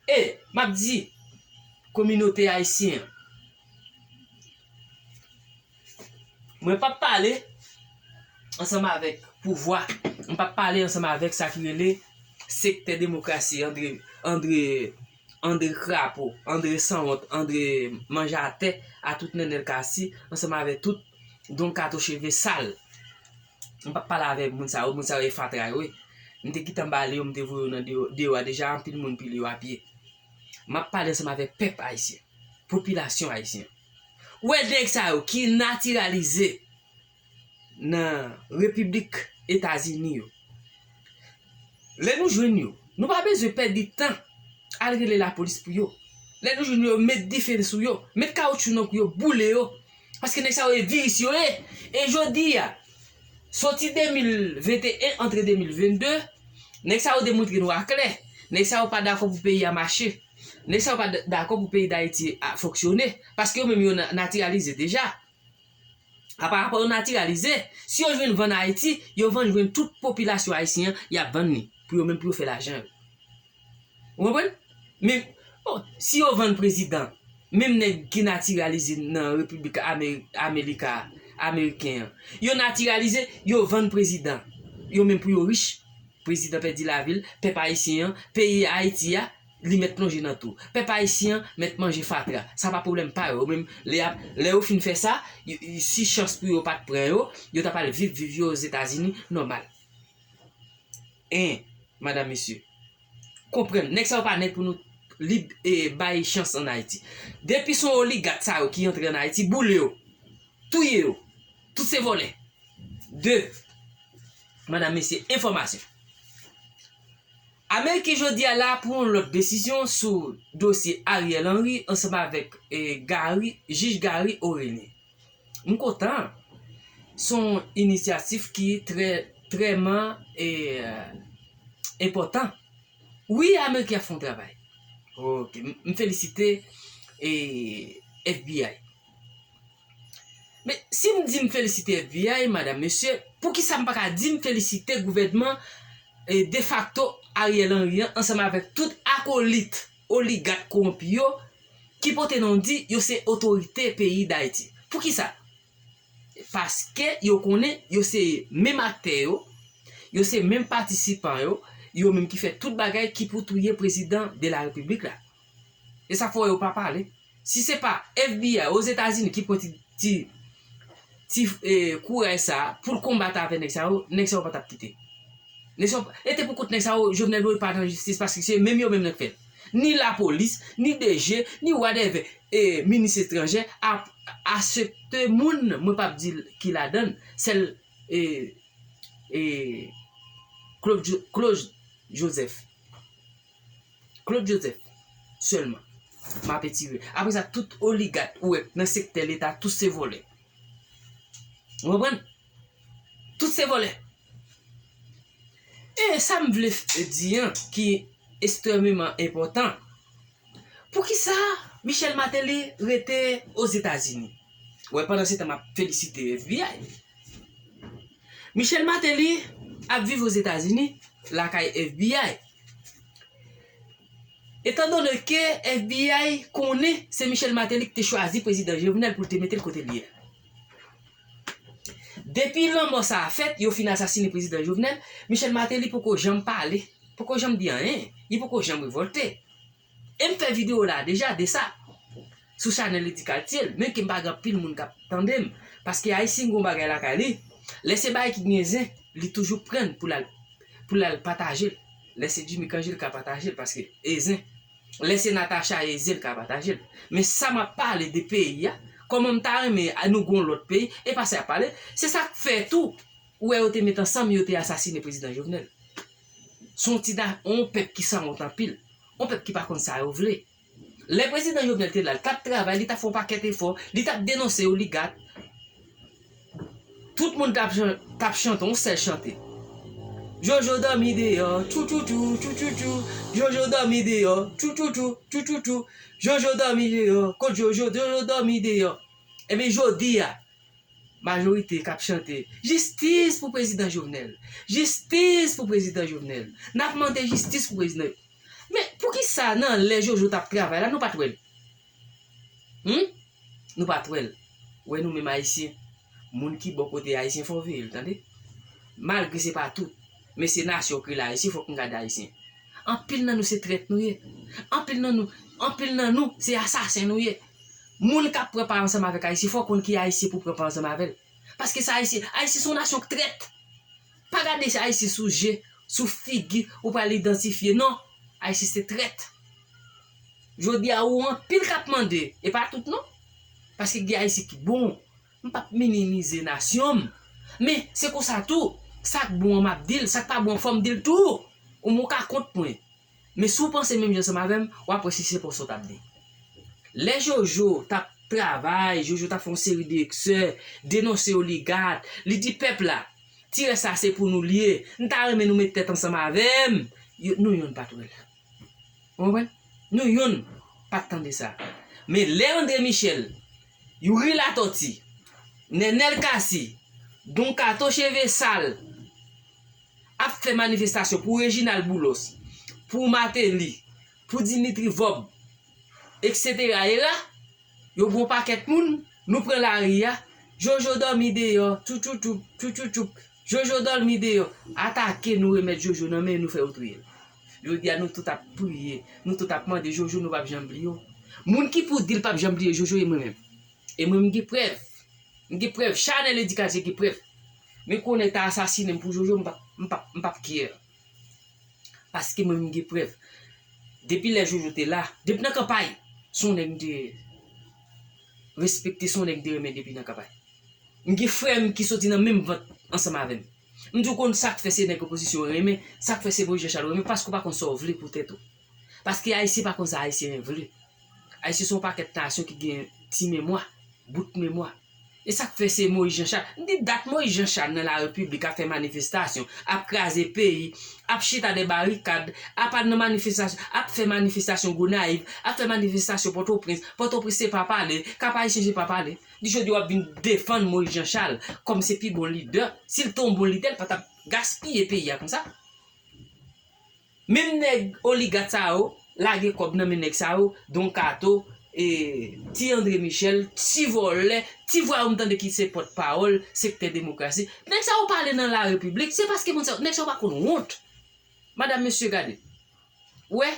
E, m ap di, kominote ayisyen an, mwen p ap pale ansanm avèk pouvwa, m p ap pale ansanm avèk sa ki rele sektè demokrasi, André, André, André Krapo, André Sanwont, André Manjatè, a tout Nenel Cassy, ansanm avèk tout Don Kato cheve sal. M p ap pale avèk moun sa yo, moun sa yo e fatra yo wi. M te gentan bale yo, m te voye yo nan deyò, deyò a deja, anpil moun pile yo a pye. M ap pale ansanm avèk pèp ayisyen, popilasyon ayisyen. Ou wè nèg sa yo ki natiralize nan Repiblik Etazini yo. Lè nou jwenn yo, nou pa bezwen pèdi tan al rele lapolis pou yo. Lè nou jwenn yo, met dife sou yo, met kawotchou nan kou yo, boule yo. Paske nèg sa yo e viris yo ye. E jodi a, soti de mil venteyen antre de mil vennde, nèg sa yo demontre nou aklè. Nèg sa yo pa dakò pou peyi a mache. Nèg sa yo pa d-, dakò pou peyi Dayiti a fonksyone. Paske yo menm yo na-, natiralize deja. Apa rapò yo natiralize, si yo jwenn vann Ayiti, yo vann jwenn tout popilasyon ayisyen an, y ap vann li. Pou yo menm, pou yo fè lajan yo. Ou konprann? Men, bon, si yo vann prezidan, menm nèg ki natiralize nan Repiblik Ameri-, Amelika, Ameriken an, yo natiralize, yo vann prezidan. Yo menm pou yo rich. Prezidan pèdi lavi l, pèp ayisyen an, peyi Ayiti a, li mèt plonje nan tou. Pèp ayisyen an mèt manje fatra. Sa pa pwoblèm pa yo. Yo menm, lè y ap, lè yo fin fè sa, y-, y-, si chans pou yo pa t pran yo, yo ta pral viv, viv yo Ozetazini, nòmal. En, madanm, mesye, konprann, nèg sa yo pa nèg pou nou lib e bay chans ann Ayiti. Depi se yon oligak sa yo ki antre ann Ayiti, boule yo, touye yo. Tout se vòlè. De, madanm, mesye, enfòmasyon. Ameriken jodi a la pou yon lòt desizyon sou dosye Ariel Henry ansanm avèk, eh, Garry, jij Garry Orélien. M kontan. Se yon inisyativ ki trè, trèman, eh, enpòtan. Wi, Ameriken ap fè yon travay. Ok, m, m felisite, eh, F B I. Men, si m di m felisite F B I, madanm, mesye, poukisa m pa ka di m felisite gouvènman, eh, defakto Ariel Henry an ansanm avèk tout akolit, oligak kowonpi yo ki pote non di yo se otorite peyi Dayiti? Poukisa? Paske yo konnen yo se menm aktè yo, yo se menm patisipan yo, yo menm ki fè tout bagay ki pou touye prezidan de la repiblik la. E sa fè yo pa pale. Si se pa F B I Ozetazini ki pran ti, ti, ti, eh, kouraj sa a pou l konbat avèk nèg sa yo, nèg sa yo pa t ap kite. Nèg sa yo, e te pou kont nèg sa yo, Jovenel Moïse pa nan jistis paske se menm yo menm nan k fè l. Ni lapolis, ni D G, ni whatever, eh, minis etranjè ap aksepte moun, mwen p ap di l ki ladan l, sèl, eh, eh, Claude Jo-, Claude Joseph. Claude Joseph sèlman m ap etire. Apre sa, tout oligak ou wè nan sektè leta, tout se vòlè. Ou konprann? Tout se vòlè. E sa m vle f-, di an, ki ekstrèmeman enpòtan, poukisa Michel Martelly rete Ozetazini? Ou wè, pandan se tan m ap felisite F B I. Michel Martelly ap viv Ozetazini, lakay F B I. Etandone ke F B I konnen se Michel Martelly ki te chwazi prezidan Jovenel pou l te mete l kote l ye a. Depi lanmò sa a fèt, yo fin asasinen prezidan Jovenel, Michel Martelly poko janm pale, poko janm di anyen, li poko janm revòlte. E m fè videyo la deja de sa, sou chanèl Eddy Cartier, men ke m pa gen anpil moun k ap tande m, paske Ayisyen gen yon bagay lakay li, lè se bagay ki gen zen, li toujou pran l pou l al, pou l al pataje l. Lè se Jimmy Cangé, l ka pataje l, paske e zen. Lè se Natacha Eze, l ka pataje l. Men sa m ap pale de peyi a, kòman m ta renmen a, nou gen yon lòt peyi, e pa sa y ap pale, se sa k fè tou, ou wè yo te met ansanm, yo te asasinen prezidan Jovenel. Se yon ti na-, yon pèp ki sanwont anpil, yon pèp ki pa konn sa yo vle. Lè prezidan Jovenel te la, li t ap travay, li t ap fè yon pakèt efò, li t ap denonse oligak. Tout moun t ap jan-, t ap chante yon sèl chante. Jojo dòmi deyò, tchou tchou tchou, tchou tchou tchou. Jojo dòmi deyò, tchou tchou tchou, tchou tchou tchou. Jojo dòmi deyò, kot Jojo, Jojo dòmi deyò. Ebyen, jodi a, majorite k ap chante, "Jistis pou prezidan Jovenel! Jistis pou prezidan Jovenel! N ap mande jistis pou prezidan." Men, poukisa nan lè Jojo t ap travay la, nou pa t wè l? Hmm? Nou pa t wè l. Wè nou menm Ayisyen, moun ki bò kote Ayisyen fò veye l, tande. Malgre se pa tout, men se nasyon k rele Ayisyen, fòk n gade Ayisyen. Anpil nan nou se trèt nou ye. Anpil nan nou, anpil nan nou se asasen nou ye. Moun k ap pran pa ansanm avèk Ayisyen, fò w konn ki Ayisyen pou pran pa ansanm avè l. Paske se Ayisyen, Ayisyen se yon nasyon k trèt. Pa gade se Ayisyen sou je, sou figi, ou pral idantifye. Non, Ayisyen se trèt. Jodi a, ou anpil k ap mande, e pa tout non. Paske gen Ayisyen ki bon. M p ap minimize nasyon m. Men, se konsa tou, sa k bon an m ap di l, sa k pa bon an fò m di l tou. Ou m ou ka kont mwen. Men si w panse menm jan ansanm avè m, w ap wè si se pa w sa w t ap di. Lè Jojo t ap travay, Jojo t ap fè yon seri de eksè, denonse oligat, li di pèp la, ti rès la se pou nou l ye, m ta renmen nou met tèt ansanm avè m. Yo, nou yonn pa t wè l. Ou konprann? Nou yonn pa t tande sa. Men lè André Michel, Youri Latortue, Nenel Cassy, Don Kato Cheve Sal ap fè manifestasyon pou Reginald Boulos, pou Martelly, pou Dimitri Vorbe, etsetera, era, yo gon pakèt moun, nou pran lari a, Jojo dòmi deyò, tchoutchoutchoup, tchoutchoutchoup, Jojo dòmi deyò, atake nou, remèt Jojo nan men nou, fè yo touye l. Jodi a, nou tout ap priye, nou tout ap mande Jojo, nou p ap janm bliye w. Moun ki pou di l p ap janm bliye Jojo, e mwen menm. E mwen, m gen prèv. M gen prèv. Chanèl Eddy Cassiel gen prèv. Men konnen ta asasinen m pou Jojo, m p ap, m p ap, m p ap care. Paske mwen, m gen prèv. Depi lè Jojo te la, depi nan kanpay, se yon nèg m te respekte, se yon nèg m te renmen depi nan kanpay. M gen frè m ki soti nan menm vant ansanm avè m. M di w konn sa k fè se nèg opozisyon yo renmen, sa k fè se Moïse Jean Charles yo renmen, paske w pa konn sa w vle pou tèt ou. Paske Ayisyen pa konn sa Ayisyen vle. Ayisyen se yon pakèt nasyon ki gen ti memwa, bout memwa. E sa k fè se Moïse Jean Charles. M di dat Moïse Jean Charles nan larepiblik ap fè manifestasyon, ap kraze peyi, ap chita dè barikad, ap al nan manifestasyon, ap fè manifestasyon Gonayiv, ap fè manifestasyon Pòtoprens. Pòtoprens se pa pale, Kap Ayisyen se pa pale. Di jodi w ap vin defann Moïse Jean Charles kòm se pi bon lidè. Si l te yon bon lidè, l pa t ap gaspiye peyi a konsa. Menm nèg oligat sa yo, lage kòb nan men nèg sa yo, Don Kato, e, ti André Michel, ti vòlè, ti vwa yo m tande ki se pòtpawòl sektè demokrasi. Nèg sa yo pale nan larepiblik, se paske moun sa yo, nèg sa yo pa konn wont. Madanm, mesye, gade. Wè,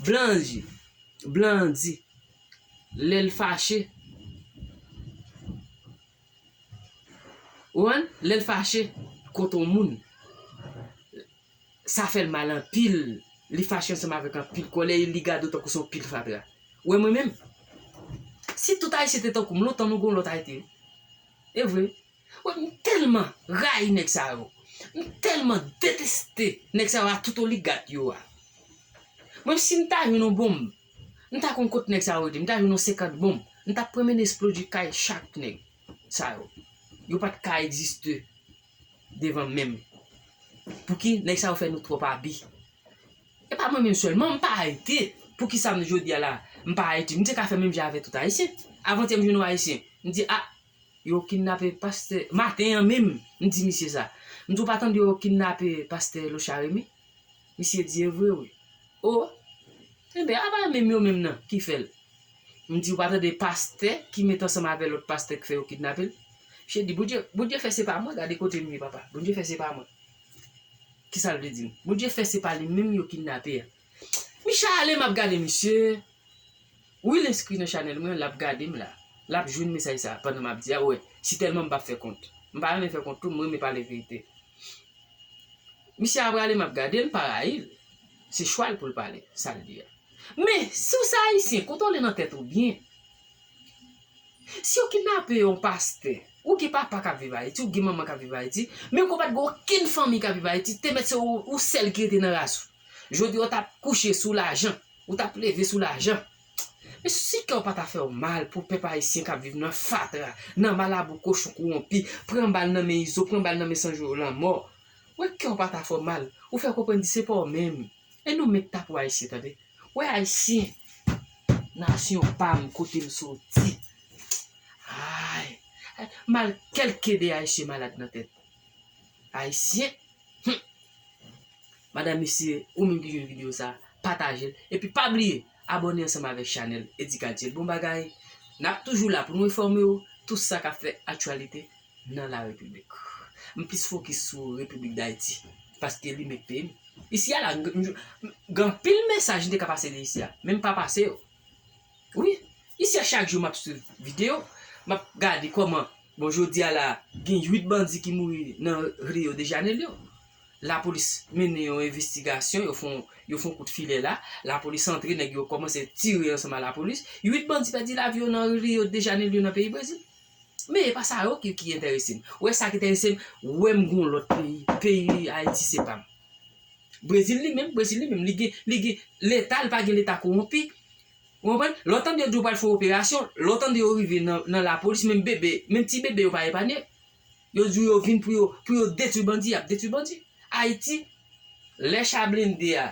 blan an di, blan an di, lè l fache, ou konprann? Lè l fache kont yon moun, sa fè l mal anpil. Li fache ansanm avèk anpil kòlè e li gade w tankou se yon pil fatra. Ou wè mwen menm? Si tout Ayisyen te tankou m, lontan nou gon lòt Ayiti. E vre. Wè, m tèlman rayi nèg sa yo. M tèlman deteste nèg sa yo a tout oligat yo a. Mwen, si m ta jwenn yon bonm, m ta konn kot nèg sa yo rete. M ta jwenn yon senkant bonm. M t ap pran mennen esplode kay chak nèg sa yo. Yo pa t ka egziste devan men m. Pouki nèg sa yo fè nou twòp abi? E pa mwen menm sèlman, m pa Ayiti. Poukisa m jodi a la, m pa Ayiti? M te ka fè menm jan avèk tout Ayisyen. Avantyè m jwenn yon Ayisyen. M di, a, yo kidnape pastè. Maten an menm, m di misye sa. M di, ou pa tande yo kidnape pastè Locha Remy? Misye di, e vre wi. O, enben, apa menm yo menm nan ki fè l? M di, ou pa tande pastè ki met ansanm avè lòt pastè k fè yo kidnape l? Misye di, Bondye, Bondye fè se pa mwen, gade kote m ye, papa. Bondye fè se pa mwen. Kisa l vle di m? Bondye fè se pa li menm yo kidnape a. Misye ale, m ap gade misye. Wi, l enskri nan chanèl mwen, l ap gade m la. L ap jwenn mesaj sa pandan m ap di a, wè, si tèlman m p ap fè kont. M pa renmen fè kont tou, m renmen pale verite. Misye ap prale, m ap gade l, m pa rayi l. Se chwa l pou l pale, sa l di a. Men, si w se Ayisyen, kontwole nan tèt ou byen. Si yo kidnape yon pastè, ou gen papa k ap viv Ayiti, ou gen manman k ap viv Ayiti, men ou pa t gen okenn fanmi k ap viv Ayiti, te mèt se ou, ou sèl ki rete nan ras ou. Jodi a, w t ap kouche sou lajan, ou t ap leve sou lajan. Men si kè w pa ta fè w mal pou pèp ayisyen k ap viv nan fatra, nan malabou kochon kowonpi, pran bal nan men Izo, pran bal nan men Sanjou Lanmò. Wè kè w pa ta fè w mal, ou fè konprann di se pa w menm. E nou menm k ta pou Ayisyen, tande. Wè Ayisyen, nasyon pa m, kote m soti. Ay, mal kèlke de Ayisyen malad nan tèt. Ayisyen, hmm. Madanm, mesye, ou menm ki jwenn videyo sa, pataje l. Epi pa bliye, abòne ansanm avèk chanèl Eddy Cancel. Bon bagay, n ap toujou la pou nou enfòme w tout sa k ap fè aktyalite nan larepiblik. M plis fokis sou Repiblik Dayiti, paske li menm k peyi m. Isi a la, m, m, m, gen anpil mesaj m te ka pase de isi a, men m pa pase yo. Wi, isi a chak jou m ap swiv videyo, m ap gade kòman, bon, jodi a la, gen uit bandi ki mouri nan Rio de Janeiro. Lapolis mennen yon envestigasyon, yo fè yon, yo fè yon kout filè la, lapolis antre, nèg yo kòmanse tire ansanm a lapolis. Uit bandi pèdi lavi yo nan Rio de Janeiro nan peyi Brezil. Men e pa sa yo ki, ki enterese m. Ou wè sa ki enterese m, wè m gon lòt peyi, peyi Ayiti se pa m. Brezil li menm, Brezil li menm, li gen, li gen leta, li pa gen leta kowonpi. Ou konprann? Lè w tande yo di yo pral fè yon operasyon, lè w tande yo rive nan, nan lapolis, menm bebe, menm ti bebe yo pa epanye. Yo di yo vin pou yo, pou yo detwi bandi, y ap detwi bandi. Ayiti, lè cha blende a,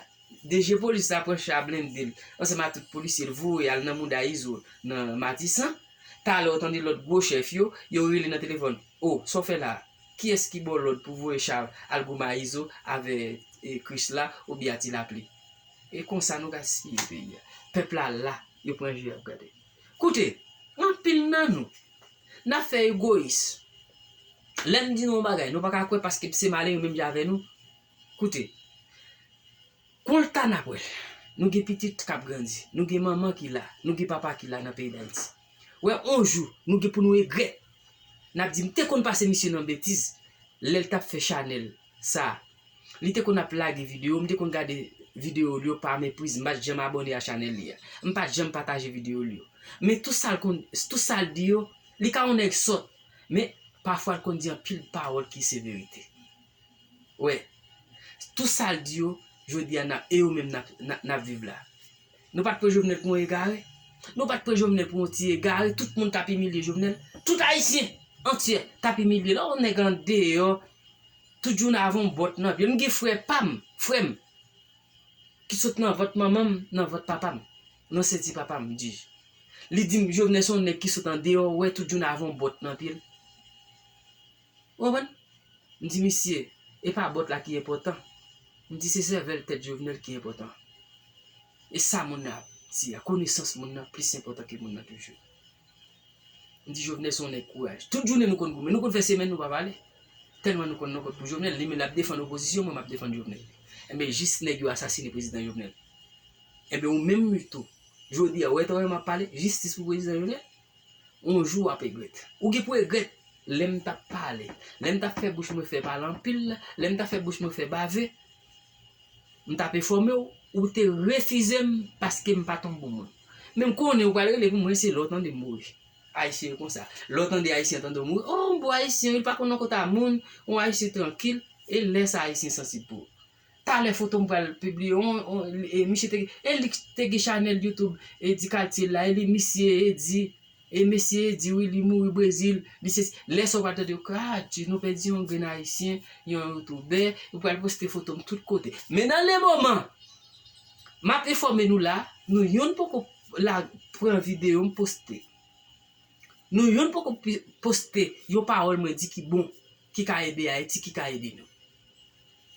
D G polis la pran cha blende l, ansanm ak tout polisye l voye al nan mouda Izo nan Matisan. Talè w tande lòt gwo chèf yo, yo rele nan telefòn. O, sa w fè la a? Kiyès ki ba w lòd pou voye cha al goumen a Izo avè, e, Krisla oubyen a Ti Lapli? E konsa nou gaspiye peyi a. Pèp la la, yo pran je y ap gade. Koute, anpil nan nou, n ap fè egoyis. Lè m di nou yon bagay, nou pa ka kwè paske se malere menm jan avè nou. Koute, konlta n ap wè l. Nou gen pitit k ap grandi. Nou gen manman ki la. Nou gen papa ki la nan peyi Dayiti. Wè, yon jou, nou gen pou nou regrèt. N ap di, "M te konn pase misye nan betiz lè l t ap fè chanèl sa a. Li te konn ap lage videyo, m te konn gade videyo l yo pa mepriz, m pa t janm abòne a chanèl li a. M pa t janm pataje videyo l yo." Men tou sa l konn, tou sa l di yo, li ka yon nèg sòt, men pafwa l konn di anpil pawòl ki se verite. Wè, tou sa l di yo, jodi a, n ap, e yo menm n ap, n ap, n ap viv la. Nou pa t pran Jovenel pou yon egare. Nou pa t pran Jovenel pou yon ti egare. Tout moun t ap imilye Jovenel. Tout Ayisyen antyè t ap imilye l. Lè yon nèg andeyò, tout jounen avè yon bòt nan pye l. M gen frè pa m, frè m, ki sot nan vant manman m, nan vant papa m, nan senti papa m, di. Li di m, Jovenel se yon nèg ki sot andeyò, wè, tout jounen avè yon bòt nan pye l. Ou konprann? M di, "Misye, e pa bòt la ki enpòtan." M di, "Se sèvèl tèt Jovenel ki enpòtan." E sa moun nan ap di a, konesans moun nan plis enpòtan ke moun nan toujou. M di, "Jovenel se yon nèg kouraj." Tout jounen nou konn goumen, nou konn fè semèn nou pa pale. Tèlman nou konn nan kont pou Jovenel, li menm l ap defann opozisyon, mwen m ap defann Jovenel. Enben, jis nèg yo asasine prezidan Jovenel. Enben, ou menm tou, jodi a, ou wè tande m ap pale, jistis pou prezidan Jovenel. Yon jou w ap regrèt. Ou gen pou regrèt. Lè m t ap pale, lè m t ap fè bouch mwen fè pale anpil, lè m t ap fè bouch mwen fè bave, m t ap enfòme w, ou te refize m paske m pa t yon bon moun. Men m konnen ou pral rele pou mwen se lè w tande m mouri. Ayisyen yo konsa. Lè w tande Ayisyen tande w mouri, "O, yon bon Ayisyen, wi, li pa konn nan kòt a moun, yon Ayisyen trankil." E lè sa a Ayisyen sansib pou ou. Talè foto m pral pibliye, on, on, e misye te, e li te gen chanèl YouTube, e di kaltye la, e li misye, e di, e mesye, e di wi, li mouri Brezil, li se, lè sa w pral tande yo, "Ka di, nou pèdi yon grenn Ayisyen, yon youtubè, ou pral poste foto m tout kote." Men nan le moman, m ap enfòme nou la, nou yonn poko la pran videyo m poste. Nou yonn poko pi-, poste yon pawòl mwen di ki bon, ki ka ede Ayiti, ki ka ede nou.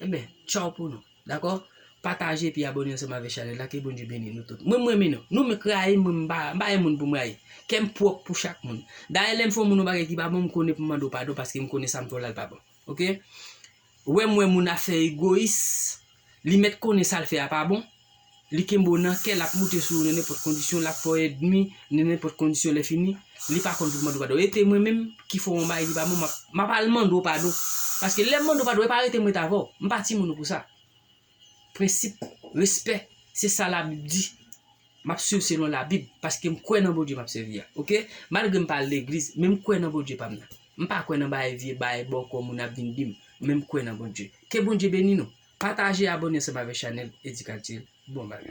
Enben, tchaw pou nou. Dakò? Pataje epi abòne ansanm avèk chanèl la. Ke Bondye beni nou tout. Mwen, mwen renmen nou. Nou menm k rayi m, mwen, m pa, m pa yon moun pou m rayi. Kè m pwòp pou chak moun. Dayè, lè m fè yon moun yon bagay ki pa bon, m konnen pou m mande w padon paske m konnen sa m fè w la, l pa bon. Oke? Wè m wè moun ap fè egoyis, li mèt konnen sa l fè a pa bon. Li kenbe w nan kè, l ap moute sou ou nan nenpòt kondisyon, l ap fè w ènmi nan nenpòt kondisyon, lè fini, li pa konn pou l mande w padon. Rete mwen menm ki fè w yon bagay ki pa bon, m ap, m ap al mande w padon. Paske lè m mande w padon, e pa rete m ret avè w. M pa timoun ou pou sa. Prensip, respè, se sa Labib di. M ap swiv selon Labib, paske m kwè nan Bondye m ap sèvi a. Oke? Malgre m pa al legliz, men m kwè nan Bondye pa m nan. M pa kwè nan bagay vye, bagay bòkò moun ap vin di m, men m kwè nan Bondye. Ke Bondye beni nou. Pataje, abòne ansanm avèk chanèl Edi Kaltil. Bon bagay.